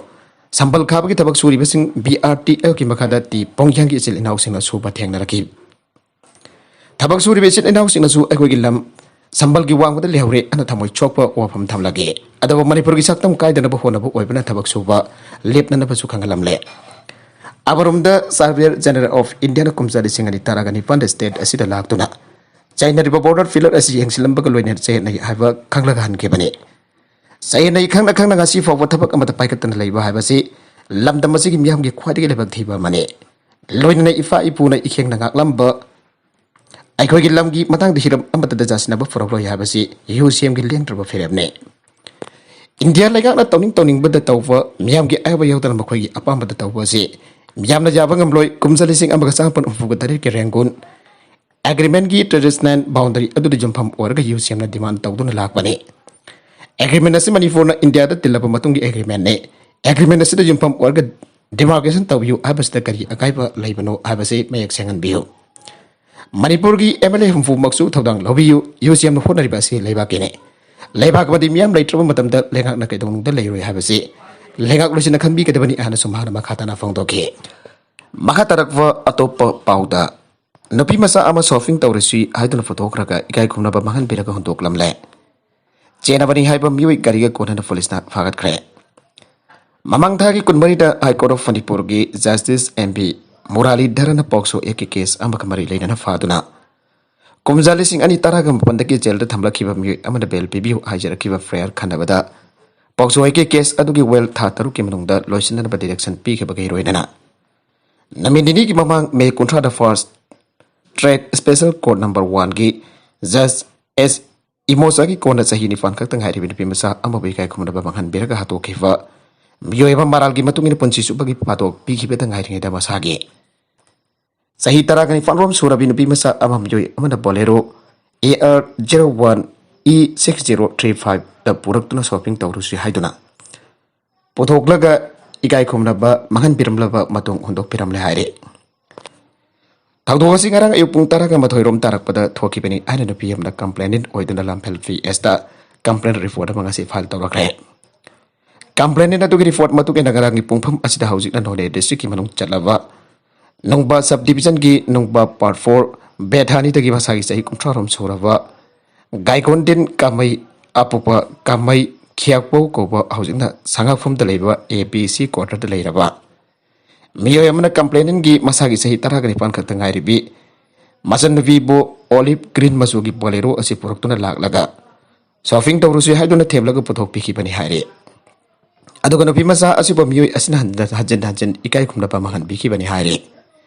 ꯁꯝꯕꯜ ꯈꯥꯕꯒꯤ ꯊꯕꯛ ꯁꯨꯔꯤꯕꯁꯤꯡ B R T Lꯒꯤ ꯃꯈꯥꯗ ꯇꯤ ꯄꯣꯡꯌꯥꯡꯒꯤ ꯏꯆꯤꯜ ꯏꯅꯥꯎꯁꯤꯡꯅ ꯁꯨꯕ ꯊꯦꯡꯅꯔꯛꯈꯤ꯫ ꯊꯕꯛ ꯁꯨꯔꯤꯕ ꯏꯆꯤꯜ ꯏꯅꯥꯎꯁꯤꯡꯅꯁꯨ ꯑꯩꯈꯣꯏꯒꯤ ꯂꯝ ꯁꯝꯕꯜꯒꯤ ꯋꯥꯡꯃꯗ ꯂꯩꯍꯧꯔꯦ ꯑꯅ ꯊꯃꯣꯏ ꯁꯣꯛꯄ ꯋꯥꯐꯝ ꯊꯝꯂꯒꯦ꯫ ꯑꯗꯨꯕꯨ ꯃꯅꯤꯄꯨꯔꯒꯤ ꯁꯛꯇꯝ ꯀꯥꯏꯗꯅꯕ ꯍꯣꯠꯅꯕ ꯑꯣꯏꯕꯅ ꯊꯕꯛ ꯁꯨꯕ ꯂꯦꯞꯅꯅꯕꯁꯨ ꯈꯪꯍꯜꯂꯝꯂꯦ꯫ ꯑꯃꯔꯣꯝꯗ Surveyor General of Indiaꯅ ꯀꯨꯝꯖꯥ ꯂꯤꯁꯤꯡ ꯑꯅꯤ ꯇꯔꯥꯒ ꯅꯤꯄꯥꯟꯗ state ꯑꯁꯤꯗ ꯂꯥꯛꯇꯨꯅ ꯆꯥꯏꯅꯔꯤꯕ ꯕꯣꯔꯗꯔ ꯐꯤꯂꯔ ꯑꯁꯤ ꯌꯦꯡꯁꯤꯜꯂꯝꯕꯒ ꯂꯣꯏꯅꯅ ꯆꯌꯦꯠꯅꯩ ꯍꯥꯏꯕ ꯈꯪꯂꯒ ꯍꯟꯈꯤꯕꯅꯤ꯫ ꯆꯌꯦꯠꯅꯩ ꯈꯪꯅ ꯈꯪꯅ ꯉꯁꯤ ꯐꯥꯎꯕ ꯊꯕꯛ ꯑꯃꯠꯇ ꯄꯥꯏꯈꯠꯇꯅ ꯂꯩꯕ ꯍꯥꯏꯕꯁꯤ ꯂꯝꯗꯝ ꯑꯁꯤꯒꯤ ꯃꯤꯌꯥꯝꯒꯤ ꯈ꯭ꯋꯥꯏꯗꯒꯤ ꯂꯥꯏꯕꯛ ꯊꯤꯕ ꯑꯃꯅꯤ꯫ ꯂꯣꯏꯅꯅ ꯏꯄꯥ ꯏꯄꯨꯅ ꯏꯈꯦꯡꯅ ꯉꯥꯛꯂꯝꯕ ꯑꯩꯈꯣꯏꯒꯤ ꯂꯝꯒꯤ ꯃꯇꯥꯡꯗ ꯍꯤꯔꯝ ꯑꯃꯠꯇꯗ ꯌꯥꯁꯤꯟꯅꯕ ꯄꯨꯔꯛꯂꯣꯏ ꯍꯥꯏꯕꯁꯤ ꯌꯨ ꯁꯤ ꯑꯦꯝꯒꯤ ꯂꯦꯡꯗ꯭ꯔꯕ ꯐꯤꯔꯦꯞꯅꯤ꯫ ꯏꯟꯗꯤꯌꯥ ꯂꯩꯉꯥꯛꯅ ꯇꯧꯅꯤꯡ ꯇꯧꯅꯤꯡꯕꯗ ꯇꯧꯕ, ꯃꯤꯌꯥꯝꯒꯤ ꯑꯌꯥꯕ ꯌꯥꯎꯗꯅ ꯃꯈꯣꯏꯒꯤ ꯑꯄꯥꯝꯕꯗ ꯇꯧꯕ ꯑꯁꯤ ꯃꯤꯌꯥꯝꯅ ꯌꯥꯕ ꯉꯝꯂꯣꯏ꯫ ꯀꯨꯝꯖꯥ ꯂꯤꯁꯤꯡ ꯑꯃꯒ ꯆꯥꯃꯥꯄꯟ ꯍꯨꯝꯐꯨꯒ ꯇꯔꯦꯠꯀꯤ ꯔꯦꯡꯒꯨꯟ ꯑꯦꯒ꯭ꯔꯤꯃꯦꯟꯒꯤ ꯇ꯭ꯔꯦꯗꯤꯁꯅꯦꯜ ꯕꯥꯎꯟꯗꯔꯤ ꯑꯗꯨꯗ ꯌꯨꯝꯐꯝ ꯑꯣꯏꯔꯒ ꯌꯨ ꯁꯤ ꯑꯦꯝꯅ ꯗꯤꯃꯥꯟ ꯇꯧꯗꯨꯅ ꯂꯥꯛꯄꯅꯤ꯫ ꯑꯦꯒ꯭ꯔꯤꯃꯦꯟ ꯑꯁꯤ ꯃꯅꯤꯄꯨꯔꯅ ꯏꯟꯗꯤꯌꯥꯗ ꯇꯤꯜꯂꯕ ꯃꯇꯨꯡꯒꯤ ꯑꯦꯒ꯭ꯔꯤꯃꯦꯟꯅꯤ꯫ ꯑꯦꯒ꯭ꯔꯤꯃꯦꯟ ꯑꯁꯤꯗ ꯌꯨꯝꯐꯝ ꯑꯣꯏꯔꯒ ꯗꯤꯃꯥꯔꯀꯦꯁꯟ ꯇꯧꯕꯤꯌꯨ ꯍꯥꯏꯕꯁꯤꯗ ꯀꯔꯤ ꯑꯀꯥꯏꯕ ꯂꯩꯕꯅꯣ ꯍꯥꯏꯕꯁꯤ ꯃꯌꯦꯛ ꯁꯦꯡꯍꯟꯕꯤꯌꯨ꯫ ꯃꯅꯤꯄꯨꯔꯒꯤ ꯑꯦꯝ ꯑꯦꯜ ꯑꯦ ꯍꯨꯝꯐꯨꯃꯛꯁꯨ ꯊꯧꯗꯥꯡ ꯂꯧꯕꯤꯌꯨ꯫ ꯌꯨ ꯁꯤ ꯑꯦꯝꯅ ꯍꯣꯠꯅꯔꯤꯕ ꯑꯁꯤ ꯂꯩꯕꯥꯛꯀꯤꯅꯤ꯫ ꯂꯩꯕꯥꯛ ꯑꯃꯗꯤ ꯃꯤꯌꯥꯝ ꯂꯩꯇ꯭ꯔꯕ ꯃꯇꯝꯗ ꯂꯩꯉꯥꯛꯅ ꯀꯩꯗꯧꯅꯨꯡꯗ ꯂꯩꯔꯣꯏ ꯍꯥꯏꯕꯁꯤ ꯂꯩꯉꯥꯛꯂꯣꯏꯁꯤꯅ ꯈꯟꯕꯤꯒꯗꯕꯅꯤ ꯍꯥꯏꯅꯁꯨ ꯃꯍꯥꯛꯅ ꯃꯈꯥ ꯇꯥꯅ ꯐꯣꯡꯗꯣꯛꯈꯤ꯫ ꯃꯈꯥ ꯇꯥꯔꯛꯄ ꯑꯇꯣꯞꯄ ꯄꯥꯎꯗ, ꯅꯨꯄꯤ ꯃꯆꯥ ꯑꯃ ꯁꯣꯞꯄꯤꯡ ꯇꯧꯔꯁꯤ ꯍꯥꯏꯗꯨꯅ ꯄꯨꯊꯣꯛꯈ꯭ꯔꯒ ꯏꯀꯥꯏ ꯈꯨꯝꯅꯕ ꯃꯥꯡꯍꯟꯕꯤꯔꯒ ꯍꯨꯟꯗꯣꯛꯂꯝꯂꯦ꯫ ꯆꯦꯟꯅꯕꯅꯤ ꯍꯥꯏꯕ ꯃꯤꯑꯣꯏ ꯒꯥꯔꯤꯒ ꯀꯣꯟꯅꯅ ꯄꯨꯂꯤꯁꯅ ꯐꯥꯒꯠꯈ꯭ꯔꯦ꯫ ꯃꯃꯥꯡ ꯊꯥꯒꯤ ꯀꯨꯟꯃꯔꯤꯗ ꯍꯥꯏ ꯀꯣꯔꯠ ꯑꯣꯐ ꯃꯅꯤꯄꯨꯔꯒꯤ ꯖꯁꯇꯤꯁ ꯑꯦꯝ ꯕꯤ ꯃꯨꯔꯥꯂꯤꯙꯔꯟꯅ ꯄꯣꯛꯁꯣ ꯑꯦꯛꯀꯤ ꯀꯦꯁ ꯑꯃꯒ ꯃꯔꯤ ꯂꯩꯅꯅ ꯐꯥꯗꯨꯅ ꯀꯨꯝꯖꯥ ꯂꯤꯁꯤꯡ ꯑꯅꯤ ꯇꯔꯥꯒ ꯃꯥꯄꯟꯗꯒꯤ ꯖꯦꯜꯗ ꯊꯝꯂꯛꯈꯤꯕ ꯃꯤꯑꯣꯏ ꯑꯃꯅ ꯕꯦꯜ ꯄꯤꯕꯤꯌꯨ ꯍꯥꯏꯖꯔꯛꯈꯤꯕ ꯐ꯭ꯔꯦꯌꯔ ꯈꯟꯅꯕꯗ ꯄꯣꯛꯁꯣ ꯑꯦꯛꯀꯤ ꯀꯦꯁ ꯑꯗꯨꯒꯤ ꯋꯦꯜ ꯊꯥ ꯇꯔꯨꯛꯀꯤ ꯃꯅꯨꯡꯗ ꯂꯣꯏꯁꯤꯟꯅꯅꯕ ꯗꯤꯔꯦꯛꯁꯟ ꯄꯤꯈꯤꯕꯒ ꯂꯣꯏꯅꯅ ꯅꯨꯃꯤꯠ ꯅꯤꯅꯤꯒꯤ ꯃꯃꯥꯡ ꯃꯦ ꯀꯨꯟꯊ꯭ꯔꯥꯗ ꯐꯥꯔꯁ ꯇ꯭ꯔꯦꯛ ꯁ꯭ꯄꯦꯁꯦꯜ ꯀꯣꯔꯠ ꯅꯝꯕꯔ ꯋꯥꯟꯒꯤ ꯖꯁ ꯑꯦꯁ ꯏꯃꯣꯆꯥꯒꯤ ꯀꯣꯟꯅ ꯆꯍꯤ ꯅꯤꯄꯥꯟ ꯈꯛꯇ ꯉꯥꯏꯔꯤꯕ ꯅꯨꯄꯤ ꯃꯆꯥ ꯑꯃꯕꯨ ꯏꯀꯥꯏ ꯈꯨꯝꯅꯕ ꯃꯥꯡꯍꯟꯕꯤꯔꯒ ꯍꯥꯠꯇꯣꯛꯈꯤꯕ ꯃꯤꯑꯣꯏ ꯑꯃ ꯃꯔꯥꯜꯒꯤ ꯃꯇꯨꯡ ꯏꯟꯅ ꯄꯨꯟꯁꯤ ꯆꯨꯞꯄꯒꯤ ꯐꯥꯗꯣꯛ ꯄꯤꯈꯤꯕꯗ ꯉꯥꯏꯔꯤꯉꯩꯗ ꯃꯁꯥꯒꯤ ꯆꯍꯤ ꯇꯔꯥꯒ ꯅꯤꯄꯥꯟ ꯔꯣꯝ ꯁꯨꯔꯕꯤ ꯅꯨꯄꯤ ꯃꯆꯥ ꯑꯃ ꯃꯤꯑꯣꯏ ꯑꯃꯅ Bolero A R zero one E six zero three ꯐꯥꯏꯚꯇ ꯄꯨꯔꯛꯇꯨꯅ ꯁꯣꯞꯄꯤꯡ ꯇꯧꯔꯨꯁꯤ ꯍꯥꯏꯗꯨꯅ ꯄꯨꯊꯣꯛꯂꯒ ꯏꯀꯥꯏ ꯈꯨꯝꯅꯕ ꯃꯥꯡꯍꯟꯕꯤꯔꯝꯂꯕ ꯃꯇꯨꯡ ꯍꯨꯟꯗꯣꯛꯄꯤꯔꯝꯂꯦ ꯍꯥꯏꯔꯦ꯫ ꯊꯧꯗꯣꯛ ꯑꯁꯤ ꯉꯔꯥꯡ ꯑꯌꯨꯛ ꯄꯨꯡ ꯇꯔꯥꯒ ꯃꯥꯊꯣꯏ ꯔꯣꯝ ꯇꯥꯔꯛꯄꯗ ꯊꯣꯛꯈꯤꯕꯅꯤ ꯍꯥꯏꯅ ꯅꯨꯄꯤ ꯑꯃꯅ ꯀꯝꯄ꯭ꯂꯦꯅꯦꯟ ꯑꯣꯏꯗꯨꯅ ꯂꯝꯐꯦꯜ ꯄꯤ ꯑꯦꯁꯇ ꯀꯝꯄ꯭ꯂꯦꯟ ꯔꯤꯄꯣꯔꯠ ꯑꯃ ꯉꯁꯤ ꯐꯥꯏꯜ ꯇꯧꯔꯛꯈ꯭ꯔꯦ꯫ ꯀꯝꯄ꯭ꯂꯦꯅꯦꯟ ꯑꯗꯨꯒꯤ ꯔꯤꯄꯣꯔꯠ ꯃꯇꯨꯡ ꯏꯟꯅ ꯉꯔꯥꯡꯒꯤ ꯄꯨꯡꯐꯝ ꯑꯁꯤꯗ ꯍꯧꯖꯤꯛꯅ ꯅꯣꯅꯦ ꯗꯤꯁꯇ꯭ꯔꯤꯛꯀꯤ ꯃꯅꯨꯡ ꯆꯠꯂꯕ ꯅꯨꯡꯕ ꯁꯕ ꯗꯤꯕꯤꯖꯟꯒꯤ ꯅꯨꯡꯕ ꯄꯥꯔꯠ ꯐꯣꯔ ꯕꯦꯊꯥꯅꯤꯗꯒꯤ ꯃꯁꯥꯒꯤ ꯆꯍꯤ ꯀꯨꯟꯊ꯭ꯔꯥ ꯔꯣꯝ ꯁꯨꯔꯕ ꯒꯥꯏꯒꯣꯟꯗꯤꯟ ꯀꯥꯃꯩ, ꯑꯄꯣꯛꯄ ꯀꯥꯃꯩ ꯈꯤꯌꯥꯛꯄꯧ ꯀꯧꯕ, ꯍꯧꯖꯤꯛꯅ ꯁꯉꯥꯛꯐꯝꯗ ꯂꯩꯕ ꯑꯦ ꯕꯤ ꯁꯤ ꯀ꯭ꯋꯥꯇꯔꯗ ꯂꯩꯔꯕ ꯃꯤꯑꯣꯏ ꯑꯃꯅ ꯀꯝꯄ꯭ꯂꯦꯅꯦꯟꯒꯤ ꯃꯁꯥꯒꯤ ꯆꯍꯤ ꯇꯔꯥꯒ ꯅꯤꯄꯥꯟ ꯈꯛꯇ ꯉꯥꯏꯔꯤꯕꯤ ꯃꯆꯟꯅꯨꯄꯤꯕꯨ olive green ꯃꯆꯨꯒꯤ Bolero ꯑꯁꯤ ꯄꯨꯔꯛꯇꯨꯅ ꯂꯥꯛꯂꯒ shopping ꯇꯧꯔꯨꯁꯤ ꯍꯥꯏꯗꯨꯅ ꯊꯦꯝꯂꯒ ꯄꯨꯊꯣꯛꯄꯤꯈꯤꯕꯅꯤ ꯍꯥꯏꯔꯤ꯫ ꯑꯗꯨꯒ ꯅꯨꯄꯤ ꯃꯆꯥ ꯑꯁꯤꯕꯨ ꯃꯤꯑꯣꯏ ꯑꯁꯤꯅ ꯍꯟꯖꯤꯟ ꯍꯟꯖꯤꯟ ꯏꯀꯥꯏ ꯈꯨꯝꯅꯕ ꯃꯥꯡꯍꯟꯕꯤꯈꯤꯕꯅꯤ ꯍꯥꯏꯔꯤ꯫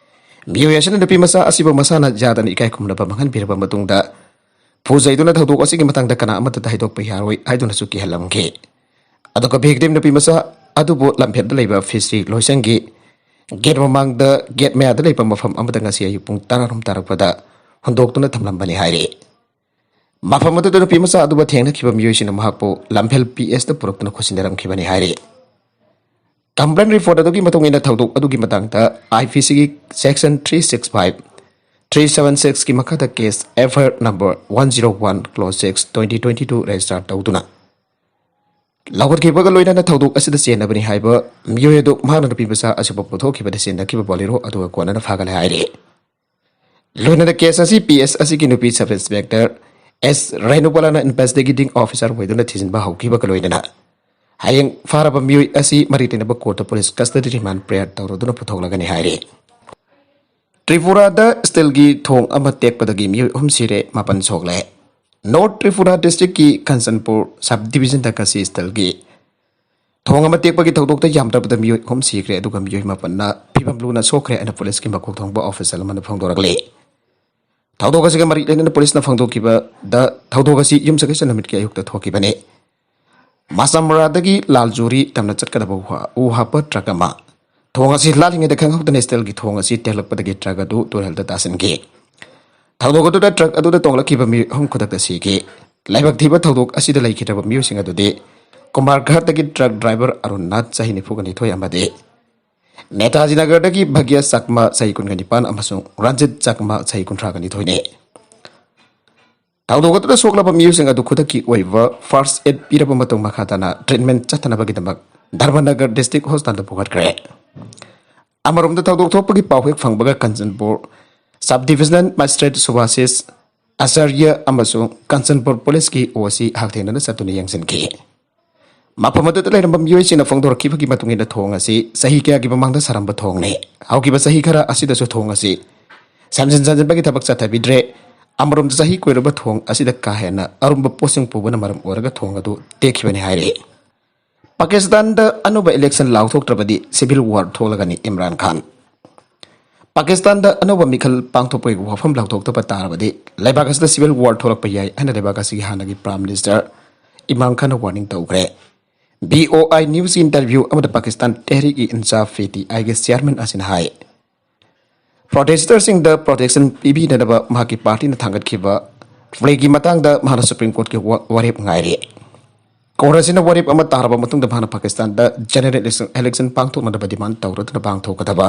ꯃꯤꯑꯣꯏ ꯑꯁꯤꯅ ꯅꯨꯄꯤ ꯃꯆꯥ ꯑꯁꯤꯕꯨ ꯃꯁꯥꯅ ꯌꯥꯗꯅ ꯏꯀꯥꯏ ꯈꯨꯝꯅꯕ ꯃꯥꯡꯍꯟꯕꯤꯔꯕ ꯃꯇꯨꯡꯗ ꯐꯨ ꯆꯩꯗꯨꯅ ꯊꯧꯗꯣꯛ ꯑꯁꯤꯒꯤ ꯃꯇꯥꯡꯗ ꯀꯅꯥ ꯑꯃꯠꯇꯗ ꯍꯥꯏꯗꯣꯛꯄ ꯌꯥꯔꯣꯏ ꯍꯥꯏꯗꯨꯅꯁꯨ ꯀꯤꯍꯜꯂꯝꯈꯤ꯫ ꯑꯗꯨꯒ victim ꯅꯨꯄꯤ ꯃꯆꯥ ꯑꯗꯨꯕꯨ ꯂꯝꯐꯦꯜꯗ ꯂꯩꯕ fishery ꯂꯣꯏꯁꯪꯒꯤ gate ꯃꯃꯥꯡꯗ gate ꯃꯌꯥꯗ ꯂꯩꯕ ꯃꯐꯝ ꯑꯃꯗ ꯉꯁꯤ ꯑꯌꯨꯛ ꯄꯨꯡ ꯇꯔꯥꯔꯣꯝ ꯇꯥꯔꯛꯄꯗ ꯍꯨꯟꯗꯣꯛꯇꯨꯅ ꯊꯝꯂꯝꯕꯅꯤ ꯍꯥꯏꯔꯤ꯫ ꯃꯐꯝ ꯑꯗꯨꯗ ꯅꯨꯄꯤ ꯃꯆꯥ ꯑꯗꯨꯕꯨ ꯊꯦꯡꯅꯈꯤꯕ ꯃꯤꯑꯣꯏꯁꯤꯡꯅ ꯃꯍꯥꯛꯄꯨ ꯂꯝꯐꯦꯜ P S ꯇ ꯄꯨꯔꯛꯇꯨꯅ ꯈꯨꯠꯁꯤꯟꯅꯔꯝꯈꯤꯕꯅꯤ ꯍꯥꯏꯔꯤ꯫ Complaint report ꯑꯗꯨꯒꯤ ꯃꯇꯨꯡ ꯏꯟꯅ ꯊꯧꯗꯣꯛ ꯑꯗꯨꯒꯤ ꯃꯇꯥꯡꯗ I P C ꯒꯤ section three six five, three seven six ꯀꯤ ꯃꯈꯥꯗ case F I R number one zero one clause six twenty twenty two register ꯇꯧꯗꯨꯅ ꯂꯧꯈꯠꯈꯤꯕꯒ ꯂꯣꯏꯅꯅ ꯊꯧꯗꯣꯛ ꯑꯁꯤꯗ ꯆꯦꯟꯅꯕꯅꯤ ꯍꯥꯏꯕ ꯃꯤꯑꯣꯏ ꯑꯗꯨ ꯃꯍꯥꯛꯅ ꯅꯨꯄꯤ ꯃꯆꯥ ꯑꯁꯤꯕꯨ ꯄꯨꯊꯣꯛꯈꯤꯕꯗ ꯆꯦꯟꯅꯈꯤꯕ Bolero ꯑꯗꯨꯒ ꯀꯣꯟꯅꯅ ꯐꯥꯒꯠꯂꯦ ꯍꯥꯏꯔꯤ꯫ ꯂꯣꯏꯅꯅ case ꯑꯁꯤ P S ꯑꯁꯤꯒꯤ ꯅꯨꯄꯤ Sub Inspector S ꯔꯦꯅꯨꯕꯂꯥꯅ investigating officer ꯑꯣꯏꯗꯨꯅ ꯊꯤꯖꯤꯟꯕ ꯍꯧꯈꯤꯕꯒ ꯂꯣꯏꯅꯅ ꯍꯌꯦꯡ ꯐꯥꯔꯕ ꯃꯤꯑꯣꯏ ꯑꯁꯤ ꯃꯔꯤ ꯂꯩꯅꯕ court police custody remand prayer ꯇꯧꯔꯗꯨꯅ ꯄꯨꯊꯣꯛꯂꯒꯅꯤ ꯍꯥꯏꯔꯤ꯫ ꯇ꯭ꯔꯤꯄꯨꯔꯥꯗ steelꯒꯤ ꯊꯣꯡ ꯑꯃ ꯇꯦꯛꯄꯗꯒꯤ ꯃꯤꯑꯣꯏ ꯑꯍꯨꯝ ꯁꯤꯔꯦ, ꯃꯥꯄꯟ ꯁꯣꯛꯂꯦ꯫ North Tripura districtꯀꯤ Kanchanpur sub divisionꯗ ꯉꯁꯤ steelꯒꯤ ꯊꯣꯡ ꯑꯃ ꯇꯦꯛꯄꯒꯤ ꯊꯧꯗꯣꯛꯇ ꯌꯥꯝꯗ꯭ꯔꯕꯗ ꯃꯤꯑꯣꯏ ꯑꯍꯨꯝ ꯁꯤꯈ꯭ꯔꯦ, ꯑꯗꯨꯒ ꯃꯤꯑꯣꯏ ꯃꯥꯄꯟꯅ ꯐꯤꯕꯝ ꯂꯨꯅ ꯁꯣꯛꯈ꯭ꯔꯦ ꯍꯥꯏꯅ policeꯀꯤ ꯃꯀꯣꯛ ꯊꯣꯡꯕ official ꯑꯃꯅ ꯐꯣꯡꯗꯣꯔꯛꯂꯤ꯫ ꯊꯧꯗꯣꯛ ꯑꯁꯤꯒ ꯃꯔꯤ ꯂꯩꯅꯅ policeꯅ ꯐꯣꯡꯗꯣꯛꯈꯤꯕꯗ ꯊꯧꯗꯣꯛ ꯑꯁꯤ ꯌꯨꯝꯁꯀꯩꯁ ꯅꯨꯃꯤꯠꯀꯤ ꯑꯌꯨꯛꯇ ꯊꯣꯛꯈꯤꯕꯅꯤ꯫ ꯃꯁꯥꯃꯔꯥꯗꯒꯤ ꯂꯥꯜꯖꯨꯔꯤ ꯇꯝꯅ ꯆꯠꯀꯗꯕ ꯎ ꯍꯥ-, ꯎ ꯍꯥꯞꯄ truck ꯑꯃ ꯊꯣꯡ ꯑꯁꯤ ꯂꯥꯜꯂꯤꯉꯩꯗ ꯈꯪꯍꯧꯗꯅ steelꯒꯤ ꯊꯣꯡ ꯑꯁꯤ ꯇꯦꯛꯂꯛꯄꯗꯒꯤ truck ꯑꯗꯨ ꯇꯨꯔꯦꯜꯗ ꯇꯥꯁꯤꯟꯈꯤ꯫ ꯊꯧꯗꯣꯛ ꯑꯗꯨꯗ truck ꯑꯗꯨꯗ ꯇꯣꯡꯂꯛꯈꯤꯕ ꯃꯤꯑꯣꯏ ꯑꯍꯨꯝ ꯈꯨꯗꯛꯇ ꯁꯤꯈꯤ꯫ ꯂꯥꯏꯕꯛ ꯊꯤꯕ ꯊꯧꯗꯣꯛ ꯑꯁꯤꯗ ꯂꯩꯈꯤꯗ꯭ꯔꯕ ꯃꯤꯑꯣꯏꯁꯤꯡ ꯑꯗꯨꯗꯤ ꯀꯨꯃꯥꯔ ꯘꯥꯠꯇꯒꯤ truck driver ꯑꯔꯨꯟ ꯅꯥꯊ ꯆꯍꯤ ꯅꯤꯐꯨꯒ ꯅꯤꯊꯣꯏ ꯑꯃꯗꯤ ꯅꯦꯇꯥꯖꯤ ꯅꯒꯔꯗꯒꯤ ꯚꯥꯒ꯭ꯌ ꯆꯥꯛꯃꯥ ꯆꯍꯤ ꯀꯨꯟꯒ ꯅꯤꯄꯥꯟ ꯑꯃꯁꯨꯡ ꯔꯟꯖꯤꯠ ꯆꯥꯛꯃꯥ ꯆꯍꯤ ꯀꯨꯟꯊ꯭ꯔꯥꯒ ꯅꯤꯊꯣꯏꯅꯤ꯫ ꯊꯧꯗꯣꯛ ꯑꯗꯨꯗ ꯁꯣꯛꯂꯕ ꯃꯤꯑꯣꯏꯁꯤꯡ ꯑꯗꯨ ꯈꯨꯗꯛꯀꯤ ꯑꯣꯏꯕ first aid ꯄꯤꯔꯕ ꯃꯇꯨꯡ ꯃꯈꯥ ꯇꯥꯅ treatment ꯆꯠꯊꯅꯕꯒꯤꯗꯃꯛ ꯙꯔꯃꯅꯒꯔ district hospitalꯗ ꯄꯨꯈꯠꯈ꯭ꯔꯦ꯫ ꯑꯃꯔꯣꯝꯗ ꯊꯧꯗꯣꯛ ꯊꯣꯛꯄꯒꯤ ꯄꯥꯎ ꯍꯦꯛ ꯐꯪꯕꯒ ꯀꯟꯆꯟꯄꯨꯔ sub divisional magistrate ꯁꯨꯚꯥꯁꯤꯁ ꯑꯆꯥꯔꯌ ꯑꯃꯁꯨꯡ ꯀꯟꯆꯟꯄꯨꯔ policeꯀꯤ O C ꯍꯛꯊꯦꯡꯅꯅ ꯆꯠꯇꯨꯅ ꯌꯦꯡꯁꯤꯟꯈꯤ꯫ ꯃꯐꯝ ꯑꯗꯨꯗ ꯂꯩꯔꯝꯕ ꯃꯤꯑꯣꯏꯁꯤꯡꯅ ꯐꯣꯡꯗꯣꯔꯛꯈꯤꯕꯒꯤ ꯃꯇꯨꯡ ꯏꯟꯅ ꯊꯣꯡ ꯑꯁꯤ ꯆꯍꯤ ꯀꯌꯥꯒꯤ ꯃꯃꯥꯡꯗ ꯁꯥꯔꯝꯕ ꯊꯣꯡꯅꯤ꯫ ꯍꯧꯈꯤꯕ ꯆꯍꯤ ꯈꯔ ꯑꯁꯤꯗꯁꯨ ꯊꯣꯡ ꯑꯁꯤ ꯁꯦꯝꯖꯤꯟ ꯁꯥꯖꯤꯟꯕꯒꯤ ꯊꯕꯛ ꯆꯠꯊꯕꯤꯗ꯭ꯔꯦ꯫ ꯑꯃꯔꯣꯝꯗ ꯆꯍꯤ ꯀꯣꯏꯔꯕ ꯊꯣꯡ ꯑꯁꯤꯗ ꯀꯥ ꯍꯦꯟꯅ ꯑꯔꯨꯝꯕ ꯄꯣꯠꯁꯤꯡ ꯄꯨꯕꯅ ꯃꯔꯝ ꯑꯣꯏꯔꯒ ꯊꯣꯡ ꯑꯗꯨ ꯇꯦꯛꯈꯤꯕꯅꯤ ꯍꯥꯏꯔꯤ꯫ ꯄꯥꯀꯤꯁꯇꯥꯟꯗ ꯑꯅꯧꯕ ꯏꯂꯦꯛꯁꯟ ꯂꯥꯎꯊꯣꯛꯇ꯭ꯔꯕꯗꯤ ꯁꯤꯚꯤꯜ ꯋꯥꯔ ꯊꯣꯛꯂꯒꯅꯤ ꯏꯝꯔꯥꯟ ꯈꯥꯟ꯫ ꯄꯥꯀꯤꯁꯇꯥꯟꯗ ꯑꯅꯧꯕ ꯃꯤꯈꯜ ꯄꯥꯡꯊꯣꯛꯄꯒꯤ ꯋꯥꯐꯝ ꯂꯥꯎꯊꯣꯛꯇꯕ ꯇꯥꯔꯕꯗꯤ ꯂꯩꯕꯥꯛ ꯑꯁꯤꯗ ꯁꯤꯚꯤꯜ ꯋꯥꯔ ꯊꯣꯛꯂꯛꯄ ꯌꯥꯏ ꯍꯥꯏꯅ ꯂꯩꯕꯥꯛ ꯑꯁꯤꯒꯤ ꯍꯥꯟꯅꯒꯤ ꯄ꯭ꯔꯥꯏꯝ ꯃꯤꯅꯤꯁꯇꯔ ꯏꯝꯔꯥꯟ ꯈꯥꯟꯅ ꯋꯥꯔꯅꯤꯡ ꯇꯧꯈ꯭ꯦ꯫ ꯕꯤ ꯑꯣ ꯑꯥꯏ ꯅ꯭ꯌꯨꯁꯀꯤ ꯏꯟꯇꯔꯚ꯭ꯌꯨ ꯑꯃꯗ ꯄꯥꯀꯤꯁꯇꯥꯟ ꯇꯦꯍ꯭ꯔꯤꯛ ꯏ ꯏꯟꯁꯥꯐ, ꯄꯤ ꯇꯤ ꯑꯥꯏꯒꯤ ꯆꯤꯌꯥꯔꯃꯦꯟ ꯑꯁꯤꯅ ꯍꯥꯏ, ꯄ꯭ꯔꯣꯇꯦꯁꯇꯔꯁꯤꯡꯗ ꯄ꯭ꯔꯣꯇꯦꯛꯁꯟ ꯄꯤꯕꯤꯅꯅꯕ ꯃꯍꯥꯛꯀꯤ ꯄꯥꯔꯇꯤꯅ ꯊꯥꯡꯒꯠꯈꯤꯕ ꯐ꯭ꯂꯦꯒꯤ ꯃꯇꯥꯡꯗ ꯃꯍꯥꯛꯅ ꯁꯨꯄ꯭ꯔꯤꯝ ꯀꯣꯔꯠꯀꯤ ꯋꯥ-, ꯋꯥꯔꯦꯞ ꯉꯥꯏꯔꯤ꯫ ꯀꯣꯔꯠ ꯑꯁꯤꯅ ꯋꯥꯔꯦꯞ ꯑꯃ ꯇꯥꯔꯕ ꯃꯇꯨꯡꯗ ꯃꯍꯥꯛꯅ ꯄꯥꯀꯤꯁꯇꯥꯟꯗ ꯖꯦꯅꯔꯦꯜ ꯏꯂꯦꯛꯁꯟ, ꯏꯂꯦꯛꯁꯟ ꯄꯥꯡꯊꯣꯛꯅꯅꯕ ꯗꯤꯃꯥꯟ ꯇꯧꯔꯗꯨꯅ ꯄꯥꯡꯊꯣꯛꯀꯗꯕ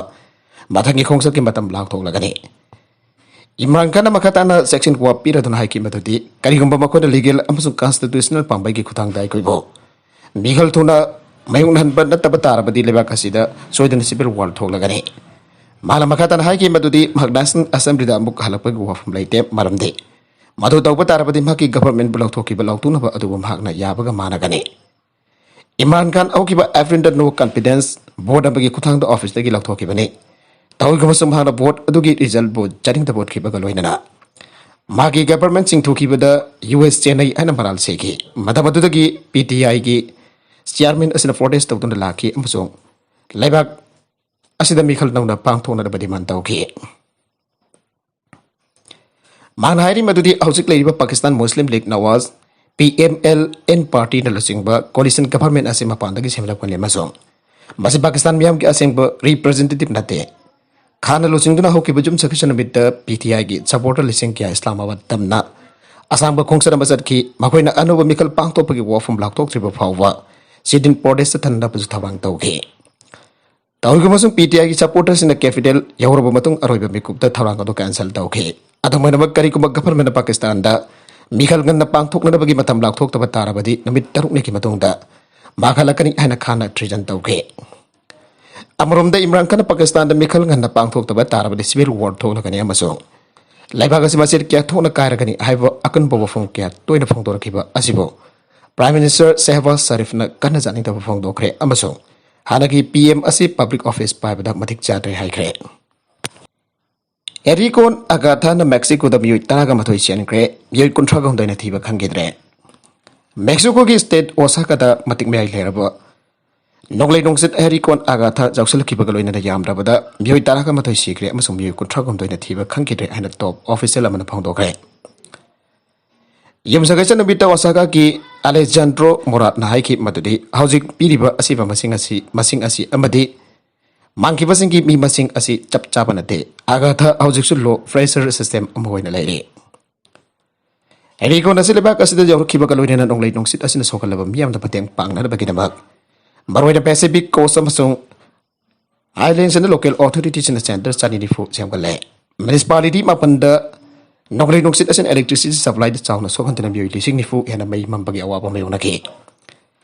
ꯃꯊꯪꯒꯤ ꯈꯣꯡꯆꯠꯀꯤ ꯃꯇꯝ ꯂꯥꯎꯊꯣꯛꯂꯒꯅꯤ꯫ ꯏꯝꯔꯥꯟ ꯈꯥꯟꯅ ꯃꯈꯥ ꯇꯥꯅ ꯁꯦꯛꯁꯟ ꯋꯥ ꯄꯤꯔꯗꯨꯅ ꯍꯥꯏꯈꯤ ꯃꯗꯨꯗꯤ ꯀꯔꯤꯒꯨꯝꯕ ꯃꯈꯣꯏꯅ ꯂꯤꯒꯦꯜ ꯑꯃꯁꯨꯡ ꯀꯟꯁꯇꯤꯇ꯭ꯌꯨꯁꯅꯦꯜ ꯄꯥꯝꯕꯩꯒꯤ ꯈꯨꯊꯥꯡꯗ ꯑꯩꯈꯣꯏꯕꯨ ꯃꯤꯈꯜ ꯊꯨꯅ ꯃꯥꯌꯣꯛꯅꯍꯟꯕ ꯅꯠꯇꯕ ꯇꯥꯔꯕꯗꯤ ꯂꯩꯕꯥꯛ ꯑꯁꯤꯗ ꯁꯣꯏꯗꯅ ꯁꯤꯚꯤꯜ ꯋꯥꯔ ꯊꯣꯛꯂꯒꯅꯤ꯫ ꯃꯍꯥꯛꯅ ꯃꯈꯥ ꯇꯥꯅ ꯍꯥꯏꯈꯤ ꯃꯗꯨꯗꯤ ꯃꯍꯥꯛ ꯅꯦꯁꯅꯦꯜ ꯑꯦꯁꯦꯝꯕ꯭ꯂꯤꯗ ꯑꯃꯨꯛ ꯍꯜꯂꯛꯄꯒꯤ ꯋꯥꯐꯝ ꯂꯩꯇꯦ, ꯃꯔꯝꯗꯤ ꯃꯗꯨ ꯇꯧꯕ ꯇꯥꯔꯕꯗꯤ ꯃꯍꯥꯛꯀꯤ ꯒꯚꯔꯟꯃꯦꯟꯕꯨ ꯂꯧꯊꯣꯛꯈꯤꯕ ꯂꯥꯎꯊꯣꯛꯅꯕ ꯑꯗꯨꯕꯨ ꯃꯍꯥꯛꯅ ꯌꯥꯕꯒ ꯃꯥꯟꯅꯒꯅꯤ꯫ ꯏꯝꯔꯥꯟ ꯈꯥꯟ ꯍꯧꯈꯤꯕ ꯑꯦꯄ꯭ꯔꯤꯜꯗ ꯅꯣ ꯀꯟꯐꯤꯗꯦꯟꯁ ꯚꯣꯠ ꯑꯃꯒꯤ ꯈꯨꯊꯥꯡꯗ ꯑꯣꯐꯤꯁꯇꯒꯤ ꯂꯧꯊꯣꯛꯈꯤꯕꯅꯤ꯫ ꯇꯧꯏꯒꯨꯝꯕꯁꯨꯡ ꯃꯍꯥꯛꯅ ꯚꯣꯠ ꯑꯗꯨꯒꯤ ꯔꯤꯖꯜꯠꯕꯨ ꯆꯥꯅꯤꯡꯗꯕ ꯎꯠꯈꯤꯕꯒ ꯂꯣꯏꯅꯅ ꯃꯍꯥꯛꯀꯤ ꯒꯚꯔꯟꯃꯦꯟꯠ ꯆꯤꯡꯊꯣꯛꯈꯤꯕꯗ ꯌꯨ ꯑꯦꯁ ꯆꯦꯟꯅꯩ ꯍꯥꯏꯅ ꯃꯔꯥꯜ ꯁꯤꯈꯤ꯫ ꯃꯇꯝ ꯑꯗꯨꯗꯒꯤ ꯄꯤ ꯇꯤ ꯑꯥꯏꯒꯤ ꯆꯤꯌꯥꯔꯃꯦꯟ ꯑꯁꯤꯅ ꯄ꯭ꯔꯣꯇꯦꯁ ꯇꯧꯗꯨꯅ ꯂꯥꯛꯈꯤ ꯑꯃꯁꯨꯡ ꯂꯩꯕꯥꯛ ꯑꯁꯤꯗ ꯃꯤꯈꯜ ꯅꯧꯅ ꯄꯥꯡꯊꯣꯛꯅꯅꯕ ꯗꯤꯃꯥꯟ ꯇꯧꯈꯤ꯫ ꯃꯍꯥꯛꯅ ꯍꯥꯏꯔꯤ ꯃꯗꯨꯗꯤ ꯍꯧꯖꯤꯛ ꯂꯩꯔꯤꯕ Pakistan Muslim League Nawaz, P M L N ꯄꯥꯔꯇꯤꯅ ꯂꯨꯆꯤꯡꯕ ꯀꯣꯂꯤꯁꯟ ꯒꯚꯔꯟꯃꯦꯟꯠ ꯑꯁꯤ ꯃꯄꯥꯟꯗꯒꯤ ꯁꯦꯝꯂꯛꯄꯅꯤ ꯑꯃꯁꯨꯡ ꯃꯁꯤ ꯄꯥꯀꯤꯁꯇꯥꯟ ꯃꯤꯌꯥꯝꯒꯤ ꯑꯁꯦꯡꯕ ꯔꯤꯄ꯭ꯔꯖꯦꯟꯇꯦꯇꯤꯚ ꯅꯠꯇꯦ꯫ ꯈꯥꯟꯅ ꯂꯨꯆꯤꯡꯗꯨꯅ ꯍꯧꯈꯤꯕ ꯌꯨꯝꯁꯥꯀꯩꯁꯥ ꯅꯨꯃꯤꯠꯇ ꯄꯤ ꯇꯤ ꯑꯥꯏꯒꯤ ꯁꯄꯣꯔꯇꯔ ꯂꯤꯁꯤꯡ ꯀꯌꯥ ꯏꯁꯂꯥꯃꯥꯕꯥꯗ ꯇꯝꯅ ꯑꯁꯥꯡꯕ ꯈꯣꯡꯆꯠ ꯑꯃ ꯆꯠꯈꯤ꯫ ꯃꯈꯣꯏꯅ ꯑꯅꯧꯕ ꯃꯤꯈꯜ ꯄꯥꯡꯊꯣꯛꯄꯒꯤ ꯋꯥꯐꯝ ꯂꯥꯎꯊꯣꯛꯇ꯭ꯔꯤꯕ ꯐꯥꯎꯕ ꯁꯤꯠ ꯏꯟ ꯄ꯭ꯔꯣꯇꯦꯁꯇ ꯊꯟꯅꯕꯁꯨ ꯊꯧꯔꯥꯡ ꯇꯧꯈꯤ꯫ ꯇꯧꯏꯒꯨꯝꯕꯁꯨꯡ ꯄꯤ ꯇꯤ ꯑꯥꯏꯒꯤ ꯁꯄꯣꯔꯇꯔꯁꯤꯡꯅ ꯀꯦꯄꯤꯇꯦꯜ ꯌꯧꯔꯕ ꯃꯇꯨꯡ ꯑꯔꯣꯏꯕ ꯃꯤꯀꯨꯞꯇ ꯊꯧꯔꯥꯡ ꯑꯗꯨ ꯀꯦꯟꯁꯦꯜ ꯇꯧꯈꯤ꯫ ꯑꯗꯨꯝ ꯑꯣꯏꯅꯃꯛ, ꯀꯔꯤꯒꯨꯝꯕ ꯒꯚꯔꯟꯃꯦꯟꯠꯅ ꯄꯥꯀꯤꯁꯇꯥꯟꯗ ꯃꯤꯈꯜ ꯉꯟꯅ ꯄꯥꯡꯊꯣꯛꯅꯅꯕꯒꯤ ꯃꯇꯝ ꯂꯥꯎꯊꯣꯛꯇꯕ ꯇꯥꯔꯕꯗꯤ ꯅꯨꯃꯤꯠ ꯇꯔꯨꯛꯅꯤꯒꯤ ꯃꯇꯨꯡꯗ ꯃꯥꯡꯍꯜꯂꯛꯀꯅꯤ ꯍꯥꯏꯅ ꯈꯥꯟꯅ ꯊ꯭ꯔꯤꯖꯟ ꯇꯧꯈꯤ꯫ ꯑꯃꯔꯣꯝꯗ ꯏꯝꯔꯥꯟ ꯈꯥꯟꯅ ꯄꯥꯀꯤꯁꯇꯥꯟꯗ ꯃꯤꯈꯜ ꯉꯟꯅ ꯄꯥꯡꯊꯣꯛꯇꯕ ꯇꯥꯔꯕꯗꯤ ꯁꯤꯚꯤꯜ ꯋꯥꯔ ꯊꯣꯛꯂꯒꯅꯤ ꯑꯃꯁꯨꯡ ꯂꯩꯕꯥꯛ ꯑꯁꯤ ꯃꯆꯦꯠ ꯀꯌꯥ ꯊꯣꯛꯅ ꯀꯥꯏꯔꯒꯅꯤ ꯍꯥꯏꯕ ꯑꯀꯟꯕ ꯋꯥꯐꯝ ꯀꯌꯥ ꯇꯣꯏꯅ ꯐꯣꯡꯗꯣꯔꯛꯈꯤꯕ ꯑꯁꯤꯕꯨ ꯄ꯭ꯔꯥꯏꯝ ꯃꯤꯅꯤꯁꯇꯔ ꯁꯦꯍꯕꯥꯖ ꯁꯔꯤꯐꯅ ꯀꯟꯅ ꯆꯥꯅꯤꯡꯗꯕ ꯐꯣꯡꯗꯣꯛꯈ꯭ꯔꯦ ꯑꯃꯁꯨꯡ ꯍꯥꯟꯅꯒꯤ ꯄꯤ ꯑꯦꯝ ꯑꯁꯤ ꯄꯕ꯭ꯂꯤꯛ ꯑꯣꯐꯤꯁ ꯄꯥꯏꯕꯗ ꯃꯇꯤꯛ ꯆꯥꯗ꯭ꯔꯦ ꯍꯥꯏꯈ꯭ꯔꯦ꯫ ꯑꯦꯔꯤꯀꯣꯟ ꯑꯒꯥꯊꯥꯅ ꯃꯦꯛꯁꯤꯀꯣꯗ ꯃꯤꯑꯣꯏ ꯇꯔꯥꯒ ꯃꯥꯊꯣꯏ ꯁꯤꯍꯟꯈ꯭ꯔꯦ, ꯃꯤꯑꯣꯏ ꯀꯨꯟꯊ꯭ꯔꯥꯒ ꯍꯨꯝꯗꯣꯏꯅ ꯊꯤꯕ ꯈꯪꯈꯤꯗ꯭ꯔꯦ꯫ ꯃꯦꯛꯁꯤꯀꯣꯒꯤ ꯁ꯭ꯇꯦꯠ ꯑꯣꯁꯥꯀꯥꯗ ꯃꯇꯤꯛ ꯃꯌꯥꯏ ꯂꯩꯔꯕ ꯅꯣꯡꯂꯩ ꯅꯨꯡꯁꯤꯠ ꯍꯦꯔꯤꯀꯣꯟ ꯑꯒꯥꯊꯥ ꯌꯥꯎꯁꯤꯜꯂꯛꯈꯤꯕꯒ ꯂꯣꯏꯅꯅ ꯌꯥꯝꯗ꯭ꯔꯕꯗ ꯃꯤꯑꯣꯏ ꯇꯔꯥꯒ ꯃꯥꯊꯣꯏ ꯁꯤꯈ꯭ꯔꯦ ꯑꯃꯁꯨꯡ ꯃꯤꯑꯣꯏ ꯀꯨꯟꯊ꯭ꯔꯥꯒ ꯍꯨꯝꯗꯣꯏꯅ ꯊꯤꯕ ꯈꯪꯈꯤꯗ꯭ꯔꯦ ꯍꯥꯏꯅ ꯇꯣꯞ ꯑꯣꯐꯤꯁꯤꯌꯦꯜ ꯑꯃꯅ ꯐꯣꯡꯗꯣꯛꯈ꯭ꯔꯦ꯫ ꯌꯨꯝꯁꯀꯩꯁ ꯅꯨꯃꯤꯠꯇ ꯑꯣꯁꯥꯀꯥꯒꯤ ꯑꯂꯦꯖꯥꯟꯗ꯭ꯔꯣ ꯃꯣꯔꯥꯠꯅ ꯍꯥꯏꯈꯤ ꯃꯗꯨꯗꯤ ꯍꯧꯖꯤꯛ ꯄꯤꯔꯤꯕ ꯑꯁꯤꯕ ꯃꯁꯤꯡ ꯑꯁꯤ, ꯃꯁꯤꯡ ꯑꯁꯤ ꯑꯃꯗꯤ ꯃꯥꯡꯈꯤꯕꯁꯤꯡꯒꯤ ꯃꯤ ꯃꯁꯤꯡ ꯑꯁꯤ ꯆꯞ ꯆꯥꯕ ꯅꯠꯇꯦ꯫ ꯑꯒꯥꯊꯥ ꯍꯧꯖꯤꯛꯁꯨ ꯂꯣ ꯄ꯭ꯔꯦꯁꯔ ꯁꯤꯁꯇꯦꯝ ꯑꯃ ꯑꯣꯏꯅ ꯂꯩꯔꯤ꯫ ꯍꯦꯔꯤꯀꯣꯟ ꯑꯁꯤ ꯂꯩꯕꯥꯛ ꯑꯁꯤꯗ ꯌꯧꯔꯛꯈꯤꯕꯒ ꯂꯣꯏꯅꯅ ꯅꯣꯡꯂꯩ ꯅꯨꯡꯁꯤꯠ ꯑꯁꯤꯅ ꯁꯣꯛꯍꯜꯂꯕ ꯃꯤꯌꯥꯝꯗ ꯃꯇꯦꯡ ꯄꯥꯡꯅꯅꯕꯒꯤꯗꯃꯛ ꯃꯔꯨꯑꯣꯏꯅ ꯄꯦꯁꯤꯐꯤꯛ ꯀꯣꯁ ꯑꯃꯁꯨꯡ ꯑꯥꯏꯂꯦꯟꯁꯤꯡꯗ ꯂꯣꯀꯦꯜ ꯑꯣꯊꯣꯔꯤꯇꯤꯁꯤꯡꯅ ꯁꯦꯟꯇꯔ ꯆꯅꯤ ꯅꯤꯐꯨ ꯁꯦꯝꯒꯠꯂꯦ꯫ ꯃ꯭ꯌꯨꯅꯤꯁꯤꯄꯥꯂꯤꯇꯤ ꯃꯥꯄꯟꯗ ꯅꯣꯡꯂꯩ ꯅꯨꯡꯁꯤꯠ ꯑꯁꯤꯅ ꯏꯂꯦꯛꯇ꯭ꯔꯤꯁꯤꯇꯤ ꯁꯄ꯭ꯂꯥꯏꯗ ꯆꯥꯎꯅ ꯁꯣꯛꯍꯟꯗꯨꯅ ꯃꯤꯑꯣꯏ ꯂꯤꯁꯤꯡ ꯅꯤꯐꯨ ꯍꯦꯟꯅ ꯃꯩ ꯃꯝꯕꯒꯤ ꯑꯋꯥꯕ ꯃꯥꯌꯣꯛꯅꯈꯤ꯫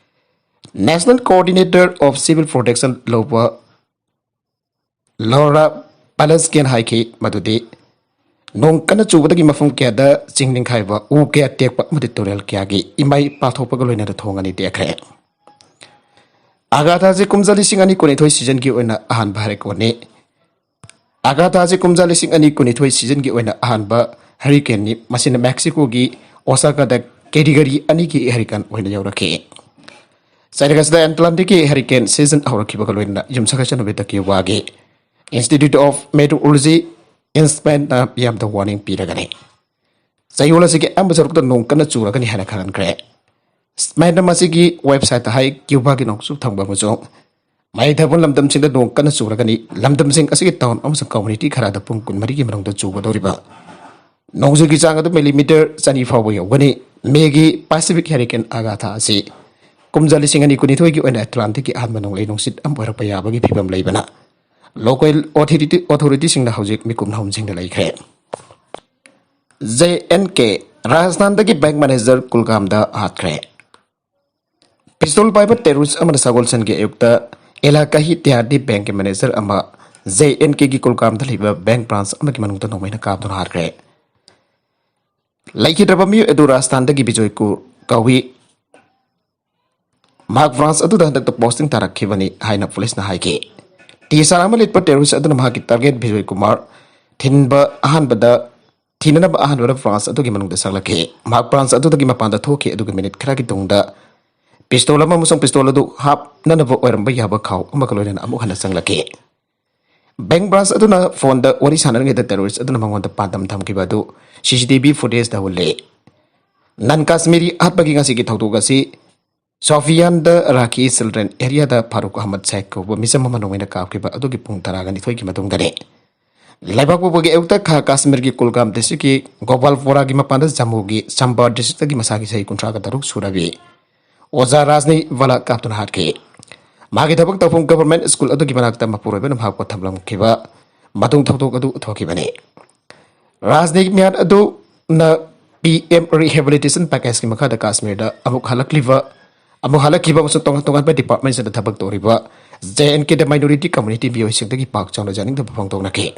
National Coordinator of Civil Protection ꯂꯧꯕ ꯂꯣꯔꯥ ꯄꯥꯂꯁꯀꯤꯌꯟ ꯍꯥꯏꯈꯤ ꯃꯗꯨꯗꯤ ꯅꯣꯡ ꯀꯟꯅ ꯆꯨꯕꯗꯒꯤ ꯃꯐꯝ ꯀꯌꯥꯗ ꯆꯤꯡ ꯅꯤꯡꯈꯥꯏꯕ, ꯎ ꯀꯌꯥ ꯇꯦꯛꯄ ꯑꯃꯗꯤ ꯇꯨꯔꯦꯜ ꯀꯌꯥꯒꯤ ꯏꯃꯥꯏ ꯄꯥꯊꯣꯛꯄꯒ ꯂꯣꯏꯅꯅ ꯊꯣꯡ ꯑꯅꯤ ꯇꯦꯛꯈ꯭ꯔꯦ꯫ ꯑꯒꯥꯊꯥꯁꯤ ꯀꯨꯝꯖꯥ ꯂꯤꯁꯤꯡ ꯑꯅꯤ ꯀꯨꯟꯅꯤꯊꯣꯏ ꯁꯤꯖꯟꯒꯤ ꯑꯣꯏꯅ ꯑꯍꯥꯟꯕ ꯍꯦꯔꯤꯀꯣꯟꯅꯤ꯫ ꯑꯒꯥꯊꯥꯁꯤ ꯀꯨꯝꯖꯥ ꯂꯤꯁꯤꯡ ꯑꯅꯤ ꯀꯨꯟꯅꯤꯊꯣꯏ ꯁꯤꯖꯟꯒꯤ ꯑꯣꯏꯅ ꯑꯍꯥꯟꯕ ꯍꯦꯔꯤꯀꯦꯟꯅꯤ꯫ ꯃꯁꯤꯅ ꯃꯦꯛꯁꯤꯀꯣꯒꯤ ꯑꯣꯁꯥꯀꯥꯗ ꯀꯦꯇꯤꯒꯣꯔꯤ ꯑꯅꯤꯒꯤ ꯍꯦꯔꯤꯀꯦꯟ ꯑꯣꯏꯅ ꯌꯧꯔꯛꯈꯤ꯫ ꯆꯩꯔꯛ ꯑꯁꯤꯗ ꯑꯦꯟꯇ꯭ꯂꯥꯟꯇꯤꯛꯀꯤ ꯍꯦꯔꯤꯀꯦꯟ ꯁꯤꯖꯟ ꯍꯧꯔꯛꯈꯤꯕꯒ ꯂꯣꯏꯅꯅ ꯌꯨꯝꯁꯀꯩꯁ ꯅꯨꯃꯤꯠꯇ ꯀ꯭ꯌꯨꯕꯥꯒꯤ Institute of Meteorology ꯏꯟꯁꯄꯦꯟꯅ ꯃꯤꯌꯥꯝꯗ ꯋꯥꯔꯅꯤꯡ ꯄꯤꯔꯒꯅꯤ꯫ ꯆꯌꯣꯜ ꯑꯁꯤꯒꯤ ꯑꯌꯥꯝꯕ ꯁꯔꯨꯛꯇ ꯅꯣꯡ ꯀꯟꯅ ꯆꯨꯔꯒꯅꯤ ꯍꯥꯏꯅ ꯈꯪꯍꯟꯈ꯭ꯔꯦ꯫ ꯁ꯭ꯃꯦꯟꯅ ꯃꯁꯤꯒꯤ ꯋꯦꯕꯁꯥꯏꯠꯇ ꯍꯥꯏ, ꯀ꯭ꯌꯨꯕꯥꯒꯤ ꯅꯣꯡꯆꯨꯞ ꯊꯪꯕ ꯑꯃꯁꯨꯡ ꯃꯌꯥꯏ ꯊꯪꯕ ꯂꯝꯗꯝꯁꯤꯡꯗ ꯅꯣꯡ ꯀꯟꯅ ꯆꯨꯔꯒꯅꯤ꯫ ꯂꯝꯗꯝꯁꯤꯡ ꯑꯁꯤꯒꯤ ꯇꯥꯎꯟ ꯑꯃꯁꯨꯡ ꯀꯝꯃ꯭ꯌꯨꯅꯤꯇꯤ ꯈꯔꯗ ꯄꯨꯡ ꯀꯨꯟꯃꯔꯤꯒꯤ ꯃꯅꯨꯡꯗ ꯆꯨꯒꯗꯧꯔꯤꯕ ꯅꯣꯡꯖꯨꯒꯤ ꯆꯥꯡ ꯑꯗꯨ ꯃꯤꯂꯤꯃꯤꯇꯔ ꯆꯅꯤ ꯐꯥꯎꯕ ꯌꯧꯒꯅꯤ꯫ ꯃꯦꯒꯤ ꯄꯦꯁꯤꯐꯤꯛ ꯍꯦꯔꯤꯀꯦꯟ ꯑꯒꯥꯊꯥ ꯑꯁꯤ ꯀꯨꯝꯖꯥ ꯂꯤꯁꯤꯡ ꯑꯅꯤ ꯀꯨꯟꯅꯤꯊꯣꯏꯒꯤ ꯑꯣꯏꯅ ꯑꯦꯠꯂꯥꯟꯇꯤꯛꯀꯤ ꯑꯍꯥꯟꯕ ꯅꯣꯡꯂꯩ ꯅꯨꯡꯁꯤꯠ ꯑꯃ ꯑꯣꯏꯔꯛꯄ ꯌꯥꯕꯒꯤ ꯐꯤꯕꯝ ꯂꯩꯕꯅ ꯂꯣꯀꯦꯜ ꯑꯣꯊꯣꯔꯤꯇꯤ, ꯑꯣꯊꯣꯔꯤꯇꯤꯁꯤꯡꯅ ꯍꯧꯖꯤꯛ ꯃꯤꯀꯨꯞ ꯅꯍꯨꯝꯁꯤꯡꯗ ꯂꯩꯈ꯭ꯔꯦ꯫ J and K, ꯔꯥꯖꯁꯊꯥꯟꯗꯒꯤ bank manager ꯀꯨꯜꯒꯥꯝꯗ ꯍꯥꯠꯈ꯭ꯔꯦ꯫ Pistol ꯄꯥꯏꯕ ꯇꯦꯔꯣꯔꯤꯁ ꯑꯃꯅ ꯁꯒꯣꯜꯁꯦꯟꯒꯤ ꯑꯌꯨꯛꯇ ꯑꯦꯂꯥꯀꯥꯍꯤ ꯇꯤꯌꯥꯔꯗꯤ ꯕꯦꯡꯛꯀꯤ ꯃꯦꯅꯦꯖꯔ ꯑꯃ ꯖꯦ ꯑꯦꯟ ꯀꯦꯒꯤ ꯀꯨꯜꯒꯥꯝꯗ ꯂꯩꯕ ꯕꯦꯡꯛ ꯕ꯭ꯔꯥꯟꯁ ꯑꯃꯒꯤ ꯃꯅꯨꯡꯗ ꯅꯣꯡꯃꯩꯅ ꯀꯥꯞꯇꯨꯅ ꯍꯥꯠꯈ꯭ꯔꯦ꯫ ꯂꯩꯈꯤꯗ꯭ꯔꯕ ꯃꯤꯑꯣꯏ ꯑꯗꯨ ꯔꯥꯖꯁꯊꯥꯟꯗꯒꯤ ꯕꯤꯖꯣꯏ ꯀꯨ-, ꯀꯧꯏ꯫ ꯃꯍꯥꯛ ꯕ꯭ꯔꯥꯟꯁ ꯑꯗꯨꯗ ꯍꯟꯗꯛꯇ ꯄꯣꯁꯇꯤꯡ ꯇꯥꯔꯛꯈꯤꯕꯅꯤ ꯍꯥꯏꯅ ꯄꯨꯂꯤꯁꯅ ꯍꯥꯏꯈꯤ꯫ ꯇꯤ ꯁꯥꯔ ꯑꯃ ꯂꯤꯠꯄ ꯇꯦꯔꯣꯔꯤꯁ ꯑꯗꯨꯅ ꯃꯍꯥꯛꯀꯤ ꯇꯥꯔꯒꯦꯠ ꯕꯤꯖꯣꯏ ꯀꯨꯃꯥꯔ ꯊꯤꯟꯕ ꯑꯍꯥꯟꯕꯗ ꯊꯤꯅꯅꯕ ꯑꯍꯥꯟꯕꯗ ꯕ꯭ꯔꯥꯟꯁ ꯑꯗꯨꯒꯤ ꯃꯅꯨꯡꯗ ꯆꯪꯂꯛꯈꯤ꯫ ꯃꯍꯥꯛ ꯕ꯭ꯔꯥꯟꯁ ꯑꯗꯨꯗꯒꯤ ꯃꯄꯥꯟꯗ ꯊꯣꯛꯈꯤ, ꯑꯗꯨꯒ ꯃꯤꯅꯤꯠ ꯈꯔꯒꯤ ꯇꯨꯡꯗ ꯄꯤꯁꯇꯣꯜ ꯑꯃ ꯑꯃꯁꯨꯡ ꯄꯤꯁꯇꯣꯜ ꯑꯗꯨ ꯍꯥꯞꯅꯅꯕ ꯑꯣꯏꯔꯝꯕ ꯌꯥꯕ ꯈꯥꯎ ꯑꯃꯒ ꯂꯣꯏꯅꯅ ꯑꯃꯨꯛ ꯍꯟꯅ ꯆꯪꯂꯛꯈꯤ꯫ ꯕꯦꯡꯛ ꯕ꯭ꯔꯥꯟꯁ ꯑꯗꯨꯅ ꯐꯣꯟꯗ ꯋꯥꯔꯤ ꯁꯥꯟꯅꯔꯤꯉꯩꯗ ꯇꯦꯔꯣꯔꯤꯁ ꯑꯗꯨꯅ ꯃꯉꯣꯟꯗ ꯄꯥꯟꯗꯝ ꯊꯝꯈꯤꯕ ꯑꯗꯨ ꯁꯤ ꯁꯤ ꯇꯤ ꯚꯤ ꯐꯨꯇꯦꯖꯇ ꯎꯠꯂꯤ꯫ ꯅꯟ ꯀꯥꯁꯃꯤꯔꯤ ꯍꯥꯠꯄꯒꯤ ꯉꯁꯤꯒꯤ ꯊꯧꯗꯣꯛ ꯑꯁꯤ ꯁꯣꯐꯤꯌꯥꯟꯗ ꯔꯥꯈꯤ ꯆꯤꯜꯗ꯭ꯔꯦꯟ ꯑꯦꯔꯤꯌꯥꯗ ꯐꯥꯔꯨꯛ ꯑꯍꯃꯗ ꯁꯦꯈ ꯀꯧꯕ ꯃꯤꯆꯝ ꯑꯃ ꯅꯣꯡꯃꯩꯅ ꯀꯥꯞꯈꯤꯕ ꯑꯗꯨꯒꯤ ꯄꯨꯡ ꯇꯔꯥꯒ ꯅꯤꯊꯣꯏꯒꯤ ꯃꯇꯨꯡꯗꯅꯤ꯫ ꯂꯩꯕꯥꯛꯄꯣꯛꯄꯒꯤ ꯑꯌꯨꯛꯇ ꯈꯥ ꯀꯥꯁꯃꯤꯔꯒꯤ ꯀꯨꯜꯒꯥꯝ ꯗꯤꯁꯇ꯭ꯔꯤꯛꯀꯤ ꯒꯣꯄꯥꯜꯄꯣꯔꯥꯒꯤ ꯃꯄꯥꯟꯗ ꯖꯝꯃꯨꯒꯤ ꯆꯝꯕꯥ ꯗꯤꯁꯇ꯭ꯔꯤꯛꯇꯒꯤ ꯃꯁꯥꯒꯤ ꯆꯍꯤ ꯀꯨꯟꯊ꯭ꯔꯥꯒ ꯇꯔꯨꯛ ꯁꯨꯔꯕꯤ ꯑꯣꯖꯥ ꯔꯥꯖꯅꯤ ꯚꯂꯥ ꯀꯥꯞꯇꯨꯅ ꯍꯥꯠꯈꯤ꯫ ꯃꯥꯒꯤ ꯊꯕꯛ ꯇꯧꯐꯝ ꯒꯚꯔꯟꯃꯦꯟꯠ ꯁ꯭ꯀꯨꯜ ꯑꯗꯨꯒꯤ ꯃꯅꯥꯛꯇ ꯃꯄꯨꯔꯣꯏꯕꯅ ꯃꯍꯥꯛꯄꯨ ꯊꯝꯂꯝꯈꯤꯕ ꯃꯇꯨꯡ ꯊꯧꯗꯣꯛ ꯑꯗꯨ ꯊꯣꯛꯈꯤꯕꯅꯤ꯫ ꯔꯥꯖꯅꯤ ꯃꯤꯌꯥꯠ ꯑꯗꯨꯅ ꯄꯤ ꯑꯦꯝ ꯔꯤꯍꯦꯕꯤꯂꯤꯇꯦꯁꯟ ꯄꯦꯀꯦꯖꯀꯤ ꯃꯈꯥꯗ ꯀꯥꯁꯃꯤꯔꯗ ꯑꯃꯨꯛ ꯍꯜꯂꯛꯂꯤꯕ, ꯑꯃꯨꯛ ꯍꯜꯂꯛꯈꯤꯕ ꯑꯃꯁꯨꯡ ꯇꯣꯉꯥꯟ ꯇꯣꯉꯥꯟꯕ ꯗꯤꯄꯥꯔꯠꯃꯦꯟꯁꯤꯡꯗ ꯊꯕꯛ ꯇꯧꯔꯤꯕ ꯖꯦ ꯑꯦꯟ ꯀꯦꯗ ꯃꯥꯏꯅꯣꯔꯤꯇꯤ ꯀꯝꯃ꯭ꯌꯨꯅꯤꯇꯤ ꯃꯤꯑꯣꯏꯁꯤꯡꯗꯒꯤ ꯄꯥꯛ ꯆꯥꯎꯅ ꯌꯥꯅꯤꯡꯗꯕ ꯐꯣꯡꯗꯣꯛꯅꯈꯤ꯫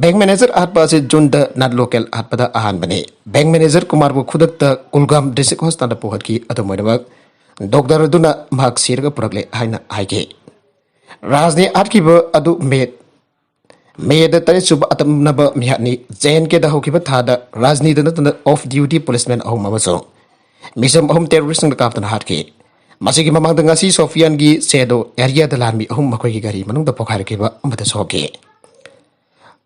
ꯕꯦꯡꯛ ꯃꯦꯅꯦꯖꯔ ꯍꯥꯠꯄ ꯑꯁꯤ ꯖꯨꯟꯗ ꯅꯟ ꯂꯣꯀꯦꯜ ꯍꯥꯠꯄꯗ ꯑꯍꯥꯟꯕꯅꯤ꯫ ꯕꯦꯡꯛ ꯃꯦꯅꯦꯖꯔ ꯀꯨꯃꯥꯔꯕꯨ ꯈꯨꯗꯛꯇ ꯀꯨꯜꯒꯥꯝ ꯗꯤꯁꯇ꯭ꯔꯤꯛ ꯍꯣꯁꯄꯤꯇꯥꯜꯗ ꯄꯨꯈꯠꯈꯤ꯫ ꯑꯗꯨꯝ ꯑꯣꯏꯅꯃꯛ, ꯗꯣꯛꯇꯔ ꯑꯗꯨꯅ ꯃꯍꯥꯛ ꯁꯤꯔꯒ ꯄꯨꯔꯛꯂꯦ ꯍꯥꯏꯅ ꯍꯥꯏꯈꯤ꯫ ꯔꯥꯖꯅꯤ ꯍꯥꯠꯈꯤꯕ ꯑꯗꯨ ꯃꯦ, ꯃꯦꯗ ꯇꯔꯦꯠ ꯁꯨꯕ ꯑꯇꯝꯅꯕ ꯃꯤꯍꯥꯠꯅꯤ꯫ ꯖꯦ ꯑꯦꯟ ꯀꯦꯗ ꯍꯧꯈꯤꯕ ꯊꯥꯗ ꯔꯥꯖꯅꯤꯗ ꯅꯠꯇꯅ ꯑꯣꯐ ꯗ꯭ꯌꯨꯇꯤ ꯄꯨꯂꯤꯁꯃꯦꯟ ꯑꯍꯨꯝ ꯑꯃꯁꯨꯡ ꯃꯤꯆꯝ ꯑꯍꯨꯝ ꯇꯦꯔꯣꯔꯤꯁꯁꯤꯡꯅ ꯀꯥꯞꯇꯨꯅ ꯍꯥꯠꯈꯤ꯫ ꯃꯁꯤꯒꯤ ꯃꯃꯥꯡꯗ ꯉꯁꯤ ꯁꯣꯐꯤꯌꯥꯟꯒꯤ ꯁꯦꯗꯣ ꯑꯦꯔꯤꯌꯥꯗ ꯂꯥꯟꯃꯤ ꯑꯍꯨꯝ ꯃꯈꯣꯏꯒꯤ ꯒꯥꯔꯤ ꯃꯅꯨꯡꯗ ꯄꯣꯈꯥꯏꯔꯛꯈꯤꯕ ꯑꯃꯗ ꯁꯣꯛꯈꯤ꯫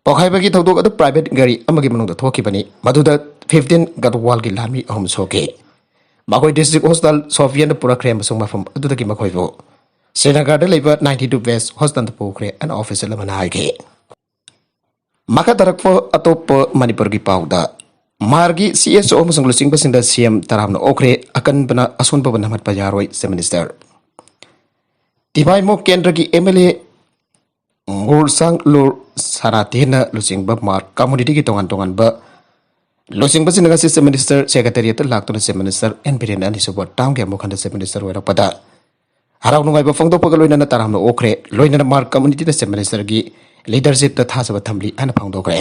ꯄꯣꯈꯥꯏꯕꯒꯤ ꯊꯧꯗꯣꯛ ꯑꯗꯨ ꯄ꯭ꯔꯥꯏꯚꯦꯠ ꯒꯥꯔꯤ ꯑꯃꯒꯤ ꯃꯅꯨꯡꯗ ꯊꯣꯛꯈꯤꯕꯅꯤ, ꯃꯗꯨꯗ ꯐꯤꯐꯇꯤꯟ ꯒꯠꯋꯥꯜꯒꯤ ꯂꯥꯟꯃꯤ ꯑꯍꯨꯝ ꯁꯣꯛꯈꯤ꯫ ꯃꯈꯣꯏ ꯗꯤꯁꯇ꯭ꯔꯤꯛ ꯍꯣꯁꯄꯤꯇꯥꯜ ꯁꯣꯐꯤꯌꯥꯟꯗ ꯄꯨꯔꯛꯈ꯭ꯔꯦ ꯑꯃꯁꯨꯡ ꯃꯐꯝ ꯑꯗꯨꯗꯒꯤ ꯃꯈꯣꯏꯕꯨ ꯁ꯭ꯔꯤꯅꯒꯔꯗ ꯂꯩꯕ ꯅꯥꯏꯟꯇꯤ ꯇꯨ ꯕꯦꯁ ꯍꯣꯁꯄꯤꯇꯥꯜꯗ ꯄꯨꯈ꯭ꯔꯦ ꯍꯥꯏꯅ ꯑꯣꯐꯤꯁꯤꯌꯦꯜ ꯑꯃꯅ ꯍꯥꯏꯈꯤ꯫ ꯃꯈꯥ ꯇꯥꯔꯛꯄ ꯑꯇꯣꯞꯄ ꯃꯅꯤꯄꯨꯔꯒꯤ ꯄꯥꯎꯗ, ꯃꯥꯔꯒꯤ ꯁꯤ ꯑꯦꯁ ꯑꯣ ꯑꯃꯁꯨꯡ ꯂꯨꯆꯤꯡꯕꯁꯤꯡꯗ ꯁꯤ ꯑꯦꯝ ꯇꯔꯥꯝꯅ ꯑꯣꯛꯈ꯭ꯔꯦ, ꯑꯀꯟꯕꯅ ꯑꯁꯣꯟꯕꯕꯨ ꯅꯝꯍꯠꯄ ꯌꯥꯔꯣꯏ, ꯆꯤꯐ ꯃꯤꯅꯤꯁꯇꯔ꯫ ꯇꯤꯕꯥꯏꯃꯣ ꯀꯦꯟꯗ꯭ꯔꯒꯤ ꯑꯦꯝ ꯑꯦꯜ ꯑꯦ ꯃꯨꯔꯁꯥꯡ ꯂꯨꯔ ꯁꯥꯔꯥꯇꯦꯅ ꯂꯨꯆꯤꯡꯕ ꯃꯥꯔ ꯀꯝꯃꯨꯅꯤꯇꯤꯒꯤ ꯇꯣꯉꯥꯟ ꯇꯣꯉꯥꯟꯕ ꯂꯨꯆꯤꯡꯕꯁꯤꯡꯅ ꯉꯁꯤ ꯆꯤꯐ ꯃꯤꯅꯤꯁꯇꯔ ꯁꯦꯀ꯭ꯔꯦꯇꯦꯔꯤꯌꯦꯠꯇ ꯂꯥꯛꯇꯨꯅ ꯆꯤꯐ ꯃꯤꯅꯤꯁꯇꯔ ꯑꯦꯟ ꯕꯤꯔꯦꯟ ꯑꯅꯤꯁꯨꯕ ꯇꯥꯝꯒꯤ ꯑꯃꯨꯛ ꯍꯟꯅ ꯆꯤꯐ ꯃꯤꯅꯤꯁꯇꯔ ꯑꯣꯏꯔꯛꯄꯗ ꯍꯔꯥꯎ ꯅꯨꯡꯉꯥꯏꯕ ꯐꯣꯡꯗꯣꯛꯄꯒ ꯂꯣꯏꯅꯅ ꯇꯔꯥꯝꯅ ꯑꯣꯛꯈ꯭ꯔꯦ꯫ ꯂꯣꯏꯅꯅ ꯃꯥꯔ ꯀꯝꯃꯨꯅꯤꯇꯤꯅ ꯆꯤꯐ ꯃꯤꯅꯤꯁꯇꯔꯒꯤ ꯂꯤꯗꯔꯁꯤꯞꯇ ꯊꯥꯖꯕ ꯊꯝꯂꯤ ꯍꯥꯏꯅ ꯐꯣꯡꯗꯣꯛꯈ꯭ꯔꯦ꯫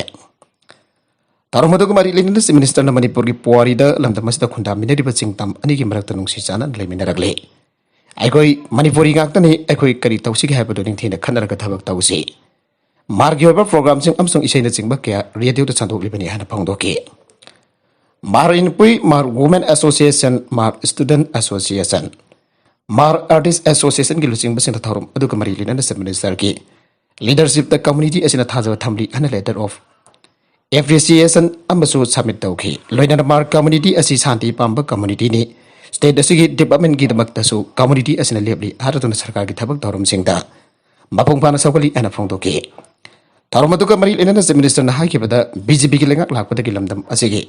ꯊꯧꯔꯝ ꯑꯗꯨꯒ ꯃꯔꯤ ꯂꯩꯅꯅ ꯆꯤꯐ ꯃꯤꯅꯤꯁꯇꯔꯅ ꯃꯅꯤꯄꯨꯔꯒꯤ ꯄꯨꯋꯥꯔꯤꯗ ꯂꯝꯗꯝ ꯑꯁꯤꯗ ꯈꯨꯟꯗꯥꯃꯤꯟꯅꯔꯤꯕ ꯆꯤꯡ ꯇꯝ ꯑꯅꯤꯒꯤ ꯃꯔꯛꯇ ꯅꯨꯡꯁꯤ ꯆꯥꯟꯅꯅ ꯂꯩꯃꯤꯟꯅꯔꯛꯂꯤ꯫ ꯑꯩꯈꯣꯏ ꯃꯅꯤꯄꯨꯔꯤ ꯉꯥꯛꯇꯅꯤ, ꯑꯩꯈꯣꯏ ꯀꯔꯤ ꯇꯧꯁꯤꯒꯦ ꯍꯥꯏꯕꯗꯨ ꯅꯤꯡꯊꯤꯅ ꯈꯟꯅꯔꯒ ꯊꯕꯛ ꯇꯧꯁꯤ꯫ ꯃꯥꯔꯒꯤ ꯑꯣꯏꯕ ꯄ꯭ꯔꯣꯒ꯭ꯔꯥꯝꯁꯤꯡ ꯑꯃꯁꯨꯡ ꯏꯁꯩꯅꯆꯤꯡꯕ ꯀꯌꯥ ꯔꯦꯗꯤꯑꯣꯗ ꯁꯟꯗꯣꯛꯂꯤꯕꯅꯤ ꯍꯥꯏꯅ ꯐꯣꯡꯗꯣꯛꯈꯤ꯫ ꯃꯥꯔ ꯏꯟꯄꯨꯏ, ꯃꯥꯔ ꯋꯨꯃꯦꯟ ꯑꯦꯁꯣꯁꯤꯌꯦꯁꯟ, ꯃꯥꯔ ꯁ꯭ꯇꯨꯗꯦꯟꯠ ꯑꯦꯁꯣꯁꯤꯌꯦꯁꯟ, ꯃꯥꯔ ꯑꯥꯔꯇꯤꯁ ꯑꯦꯁꯣꯁꯤꯌꯦꯁꯟꯒꯤ ꯂꯨꯆꯤꯡꯕꯁꯤꯡꯅ ꯊꯧꯔꯝ ꯑꯗꯨꯒ ꯃꯔꯤ ꯂꯩꯅꯅ ꯆꯤꯐ ꯃꯤꯅꯤꯁꯇꯔꯒꯤ ꯂꯤꯗꯔꯁꯤꯞꯇ ꯀꯝꯃꯨꯅꯤꯇꯤ ꯑꯁꯤꯅ ꯊꯥꯖꯕ ꯊꯝꯂꯤ ꯍꯥꯏꯅ ꯂꯦꯇꯔ ꯑꯣꯐ ꯑꯦꯄ꯭ꯔꯤꯁꯤꯌꯦꯁꯟ ꯑꯃꯁꯨ ꯁꯕꯃꯤꯠ ꯇꯧꯈꯤ꯫ ꯂꯣꯏꯅꯅ ꯃꯥꯔ ꯀꯝꯃꯨꯅꯤꯇꯤ ꯑꯁꯤ ꯁꯥꯟꯇꯤ ꯄꯥꯝꯕ ꯀꯝꯃꯨꯅꯤꯇꯤꯅꯤ, ꯁ꯭ꯇꯦꯠ ꯑꯁꯤꯒꯤ ꯗꯤꯕꯂꯞꯃꯦꯟꯒꯤꯗꯃꯛꯇꯁꯨ ꯀꯝꯃꯨꯅꯤꯇꯤ ꯑꯁꯤꯅ ꯂꯦꯞꯂꯤ ꯍꯥꯏꯔꯗꯨꯅ ꯁꯔꯀꯥꯔꯒꯤ ꯊꯕꯛ ꯊꯧꯔꯝꯁꯤꯡꯗ ꯃꯄꯨꯡ ꯐꯥꯅ ꯁꯧꯒꯠꯂꯤ ꯍꯥꯏꯅ ꯐꯣꯡꯗꯣꯛꯈꯤ꯫ ꯊꯧꯔꯝ ꯑꯗꯨꯒ ꯃꯔꯤ ꯂꯩꯅꯅ ꯆꯤꯐ ꯃꯤꯅꯤꯁꯇꯔꯅ ꯍꯥꯏꯈꯤꯕꯗ, ꯕꯤ ꯖꯦ ꯄꯤꯒꯤ ꯂꯩꯉꯥꯛ ꯂꯥꯛꯄꯗꯒꯤ ꯂꯝꯗꯝ ꯑꯁꯤꯒꯤ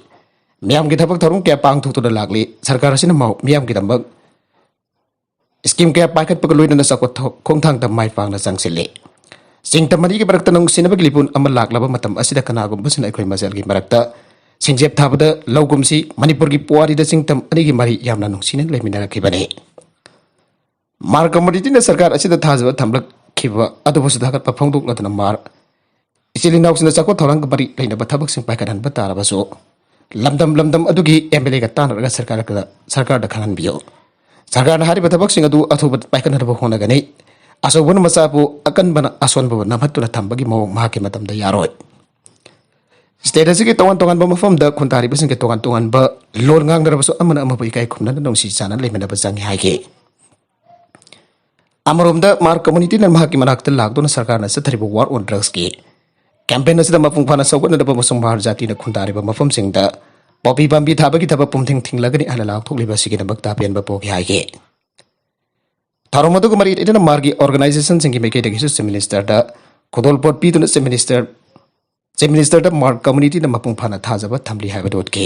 ꯃꯤꯌꯥꯝꯒꯤ ꯊꯕꯛ ꯊꯧꯔꯝ ꯀꯌꯥ ꯄꯥꯡꯊꯣꯛꯇꯨꯅ ꯂꯥꯛꯂꯤ꯫ ꯁꯔꯀꯥꯔ ꯑꯁꯤꯅ ꯃꯥꯎ-, ꯃꯤꯌꯥꯝꯒꯤꯗꯃꯛ ꯁ꯭ꯀꯤꯝ ꯀꯌꯥ ꯄꯥꯏꯈꯠꯄꯒ ꯂꯣꯏꯅꯅ ꯆꯥꯎꯈꯠ ꯊꯣ-, ꯈꯣꯡꯊꯥꯡꯗ ꯃꯥꯏ ꯄꯥꯛꯅ ꯆꯪꯁꯤꯜꯂꯤ꯫ ꯆꯤꯡꯗꯝ ꯑꯅꯤꯒꯤ ꯃꯔꯛꯇ ꯅꯨꯡꯁꯤꯅꯕꯒꯤ ꯂꯤꯄꯨꯟ ꯑꯃ ꯂꯥꯛꯂꯕ ꯃꯇꯝ ꯑꯁꯤꯗ ꯀꯅꯥꯒꯨꯝꯕꯁꯤꯅ ꯑꯩꯈꯣꯏ ꯃꯁꯦꯜꯒꯤ ꯃꯔꯛꯇ ꯁꯤꯡꯖꯦꯞ ꯊꯥꯕꯗ ꯂꯧꯒꯨꯝꯁꯤ꯫ ꯃꯅꯤꯄꯨꯔꯒꯤ ꯄꯨꯋꯥꯔꯤꯗ ꯆꯤꯡꯗꯝ ꯑꯅꯤꯒꯤ ꯃꯔꯤ ꯌꯥꯝꯅ ꯅꯨꯡꯁꯤꯅ ꯂꯩꯃꯤꯟꯅꯔꯛꯈꯤꯕꯅꯤ꯫ ꯃꯥꯔ ꯀꯝꯃꯨꯅꯤꯇꯤꯅ ꯁꯔꯀꯥꯔ ꯑꯁꯤꯗ ꯊꯥꯖꯕ ꯊꯝꯂꯛꯈꯤꯕ ꯑꯗꯨꯕꯨꯁꯨ ꯊꯥꯒꯠꯄ ꯐꯣꯡꯗꯣꯛꯂꯗꯨꯅ ꯃꯥꯔ ꯏꯆꯤꯜ ꯏꯅꯥꯎꯁꯤꯡꯅ ꯆꯥꯎꯈꯠ ꯊꯧꯔꯥꯡꯒ ꯃꯔꯤ ꯂꯩꯅꯕ ꯊꯕꯛꯁꯤꯡ ꯄꯥꯏꯈꯠꯍꯟꯕ ꯇꯥꯔꯕꯁꯨ, ꯂꯝꯗꯝ ꯂꯝꯗꯝ ꯑꯗꯨꯒꯤ ꯑꯦꯝ ꯑꯦꯜ ꯑꯦꯒ ꯇꯥꯟꯅꯔꯒ ꯁꯔꯀꯥꯔꯒ, ꯁꯔꯀꯥꯔꯗ ꯈꯪꯍꯟꯕꯤꯌꯨ꯫ ꯁꯔꯀꯥꯔꯅ ꯍꯥꯏꯔꯤꯕ ꯊꯕꯛꯁꯤꯡ ꯑꯗꯨ ꯑꯊꯨꯕ ꯄꯥꯏꯈꯠꯅꯕ ꯍꯣꯠꯅꯒꯅꯤ꯫ ꯑꯆꯧꯕꯅ ꯃꯆꯥꯕꯨ, ꯑꯀꯟꯕꯅ ꯑꯁꯣꯟꯕꯕꯨ ꯅꯝꯍꯠꯇꯨꯅ ꯊꯝꯕꯒꯤ ꯃꯑꯣꯡ ꯃꯍꯥꯛꯀꯤ ꯃꯇꯝꯗ ꯌꯥꯔꯣꯏ꯫ ꯁ꯭ꯇꯦꯠ ꯑꯁꯤꯒꯤ ꯇꯣꯉꯥꯟ ꯇꯣꯉꯥꯟꯕ ꯃꯐꯝꯗ ꯈꯨꯟꯗꯥꯔꯤꯕꯁꯤꯡꯒꯤ ꯇꯣꯉꯥꯟ ꯇꯣꯉꯥꯟꯕ ꯂꯣꯟ ꯉꯥꯡꯅꯔꯕꯁꯨ ꯑꯃꯅ ꯑꯃꯕꯨ ꯏꯀꯥꯏ ꯈꯨꯝꯅꯅ ꯅꯨꯡꯁꯤ ꯆꯥꯟꯅ ꯂꯩꯃꯤꯟꯅꯕ ꯆꯪꯏ ꯍꯥꯏꯈꯤ꯫ ꯑꯃꯔꯣꯝꯗ ꯃꯥꯔ ꯀꯝꯃꯨꯅꯤꯇꯤꯅ ꯃꯍꯥꯛꯀꯤ ꯃꯅꯥꯛꯇ ꯂꯥꯛꯇꯨꯅ ꯁꯔꯀꯥꯔꯅ ꯆꯠꯊꯔꯤꯕ ꯋꯥꯔ ꯑꯣꯟ ꯗ꯭ꯔꯒꯁꯀꯤ ꯀꯦꯝꯄꯦꯟ ꯑꯁꯤꯗ ꯃꯄꯨꯡ ꯐꯥꯅ ꯁꯧꯒꯠꯅꯅꯕ ꯑꯃꯁꯨꯡ ꯃꯥꯔ ꯖꯥꯇꯤꯅ ꯈꯨꯟꯗꯥꯔꯤꯕ ꯃꯐꯝꯁꯤꯡꯗ ꯄꯣꯄꯤ ꯄꯥꯝꯕꯤ ꯊꯥꯕꯒꯤ ꯊꯕꯛ ꯄꯨꯝꯊꯤꯡ ꯊꯤꯡꯂꯒꯅꯤ ꯍꯥꯏꯅ ꯂꯥꯎꯊꯣꯛꯂꯤꯕ ꯑꯁꯤꯒꯤꯗꯃꯛꯇ ꯑꯄꯦꯟꯕ ꯄꯣꯛꯈꯤ ꯍꯥꯏꯈꯤ꯫ ꯊꯧꯔꯝ ꯑꯗꯨꯒ ꯃꯔꯤ ꯂꯩꯅꯅ ꯃꯥꯔꯒꯤ ꯑꯣꯔꯒꯅꯥꯏꯖꯦꯁꯟꯁꯤꯡꯒꯤ ꯃꯥꯏꯀꯩꯗꯒꯤꯁꯨ ꯆꯤꯐ ꯃꯤꯅꯤꯁꯇꯔꯗ ꯈꯨꯗꯣꯜꯄꯣꯠ ꯄꯤꯗꯨꯅ ꯆꯤꯐ ꯃꯤꯅꯤꯁꯇꯔ, ꯆꯤꯐ ꯃꯤꯅꯤꯁꯇꯔꯗ ꯃꯥꯔ ꯀꯝꯃꯨꯅꯤꯇꯤꯅ ꯃꯄꯨꯡ ꯐꯥꯅ ꯊꯥꯖꯕ ꯊꯝꯂꯤ ꯍꯥꯏꯕꯗꯨ ꯎꯠꯈꯤ꯫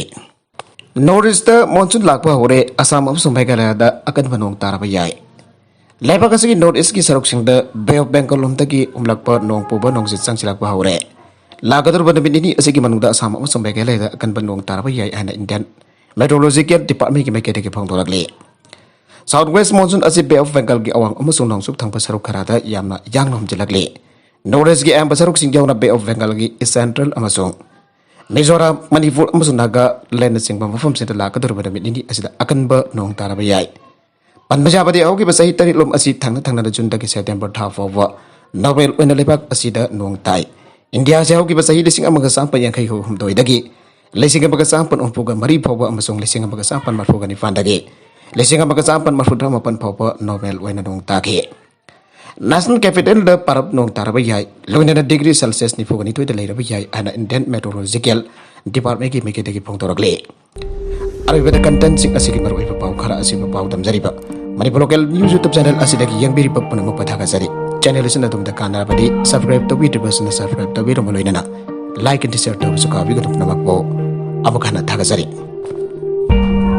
ꯅꯣꯔꯠ ꯏꯁꯇ ꯃꯣꯟꯁꯨꯟ ꯂꯥꯛꯄ ꯍꯧꯔꯦ꯫ ꯑꯁꯥꯝ ꯑꯃꯁꯨꯡ ꯃꯦꯘꯥꯂꯌꯥꯗ ꯑꯀꯟꯕ ꯅꯣꯡ ꯇꯥꯔꯕ ꯌꯥꯏ꯫ ꯂꯩꯕꯥꯛ ꯑꯁꯤꯒꯤ ꯅꯣꯔꯠ ꯏꯁꯀꯤ ꯁꯔꯨꯛꯁꯤꯡꯗ ꯕꯦ ꯑꯣꯐ ꯕꯦꯡꯒꯜ ꯂꯣꯝꯗꯒꯤ ꯍꯨꯝꯂꯛꯄ ꯅꯣꯡ ꯄꯨꯕ ꯅꯣꯡꯁꯤꯠ ꯆꯪꯁꯤꯜꯂꯛꯄ ꯍꯧꯔꯦ꯫ ꯂꯥꯛꯀꯗꯧꯔꯤꯕ ꯅꯨꯃꯤꯠ ꯅꯤꯅꯤ ꯑꯁꯤꯒꯤ ꯃꯅꯨꯡꯗ ꯑꯁꯥꯝ ꯑꯃꯁꯨꯡ ꯃꯦꯘꯥꯂꯌꯥꯗ ꯑꯀꯟꯕ ꯅꯣꯡ ꯇꯥꯔꯕ ꯌꯥꯏ ꯍꯥꯏꯅ ꯏꯟꯗꯤꯌꯟ ꯃꯦꯇ꯭ꯔꯣꯂꯣꯖꯤꯀꯦꯜ ꯗꯤꯄꯥꯔꯠꯃꯦꯟꯒꯤ ꯃꯥꯏꯀꯩꯗꯒꯤ ꯐꯣꯡꯗꯣꯔꯛꯂꯤ꯫ ꯁꯥꯎꯠ ꯋꯦꯁ ꯃꯣꯟꯁꯨꯟ ꯑꯁꯤ ꯕꯦ ꯑꯣꯐ ꯕꯦꯡꯒꯜꯒꯤ ꯑꯋꯥꯡ ꯑꯃꯁꯨꯡ ꯅꯣꯡꯆꯨꯞ ꯊꯪꯕ ꯁꯔꯨꯛ ꯈꯔꯗ ꯌꯥꯝꯅ ꯌꯥꯡꯅ ꯍꯨꯝꯖꯤꯜꯂꯛꯂꯤ꯫ ꯅꯣꯔꯠ ꯏꯁꯀꯤ ꯑꯌꯥꯝꯕ ꯁꯔꯨꯛꯁꯤꯡ ꯌꯥꯎꯅ ꯕꯦ ꯑꯣꯐ ꯕꯦꯡꯒꯜꯒꯤ ꯏꯁ ꯁꯦꯟꯇ꯭ꯔꯦꯜ ꯑꯃꯁꯨꯡ ꯃꯤꯖꯣꯔꯥꯝ, ꯃꯅꯤꯄꯨꯔ ꯑꯃꯁꯨꯡ ꯅꯥꯒꯥꯂꯦꯟꯅꯆꯤꯡꯕ ꯃꯐꯝꯁꯤꯡꯗ ꯂꯥꯛꯀꯗꯧꯔꯤꯕ ꯅꯨꯃꯤꯠ ꯅꯤꯅꯤ ꯑꯁꯤꯗ ꯑꯀꯟꯕ ꯅꯣꯡ ꯇꯥꯔꯕ ꯌꯥꯏ꯫ ꯄꯟꯕ ꯌꯥꯕꯗꯤ, ꯍꯧꯈꯤꯕ ꯆꯍꯤ ꯇꯔꯦꯠꯂꯣꯝ ꯑꯁꯤ ꯊꯪꯅ ꯊꯪꯅꯅ ꯖꯨꯟꯗꯒꯤ ꯁꯦꯞꯇꯦꯝꯕꯔ ꯊꯥ ꯐꯥꯎꯕ Normal ꯑꯣꯏꯅ ꯂꯩꯕꯥꯛ ꯑꯁꯤꯗ ꯅꯣꯡ ꯇꯥꯏ꯫ ꯏꯟꯗꯤꯌꯥ ꯑꯁꯤ ꯍꯧꯈꯤꯕ ꯆꯍꯤ ꯂꯤꯁꯤꯡ ꯑꯃꯒ ꯆꯥꯃꯥꯄꯟ ꯌꯥꯡꯈꯩ ꯍꯨꯝꯗꯣꯏꯗꯒꯤ ꯂꯤꯁꯤꯡ ꯑꯃꯒ ꯆꯥꯃꯥꯄꯟ ꯍꯨꯝꯐꯨꯒ ꯃꯔꯤ ꯐꯥꯎꯕ ꯑꯃꯁꯨꯡ ꯂꯤꯁꯤꯡ ꯑꯃꯒ ꯆꯥꯃꯥꯄꯟ ꯃꯔꯤꯐꯨꯒ ꯅꯤꯄꯥꯟꯗꯒꯤ ꯂꯤꯁꯤꯡ ꯑꯃꯒ ꯆꯥꯃꯥꯄꯟ ꯃꯔꯤꯐꯨꯇꯔꯥꯃꯥꯄꯟ ꯐꯥꯎꯕ normal ꯑꯣꯏꯅ ꯅꯣꯡ ꯇꯥꯈꯤ꯫ National capitalꯗ ꯄꯥꯔꯞ ꯅꯣꯡ ꯇꯥꯔꯕ ꯌꯥꯏ, ꯂꯣꯏꯅꯅ degree Celsius ꯅꯤꯐꯨꯒ ꯅꯤꯊꯣꯏꯗ ꯂꯩꯔꯕ ꯌꯥꯏ ꯍꯥꯏꯅ Indian Meteorological Departmentꯀꯤ ꯃꯥꯏꯀꯩꯗꯒꯤ ꯐꯣꯡꯗꯣꯔꯛꯂꯤ꯫ ꯑꯔꯣꯏꯕꯗ contentꯁꯤꯡ ꯑꯁꯤꯒꯤ ꯃꯔꯨꯑꯣꯏꯕ ꯄꯥꯎ ꯈꯔ ꯑꯁꯤꯕꯨ ꯄꯥꯎꯗꯝꯖꯔꯤꯕ Manipur Local News YouTube channel ꯑꯁꯤꯗꯒꯤ ꯌꯦꯡꯕꯤꯔꯤꯕ ꯄꯨꯝꯅꯃꯛꯄꯨ ꯊꯥꯒꯠꯆꯔꯤ꯫ Channel ꯑꯁꯤꯅ ꯑꯗꯣꯝꯗ ꯀꯥꯟꯅꯔꯕꯗꯤ subscribe ꯇꯧꯕꯤꯗ꯭ꯔꯤꯕꯁꯤꯡꯅ subscribe ꯇꯧꯕꯤꯔꯝꯕ ꯂꯣꯏꯅꯅ like and share ꯇꯧꯕꯁꯨ ꯀꯥꯎꯕꯤꯒꯅꯨ꯫ ꯄꯨꯝꯅꯃꯛꯄꯨ ꯑꯃꯨꯛ ꯍꯟꯅ ꯊꯥꯒꯠꯆꯔꯤ꯫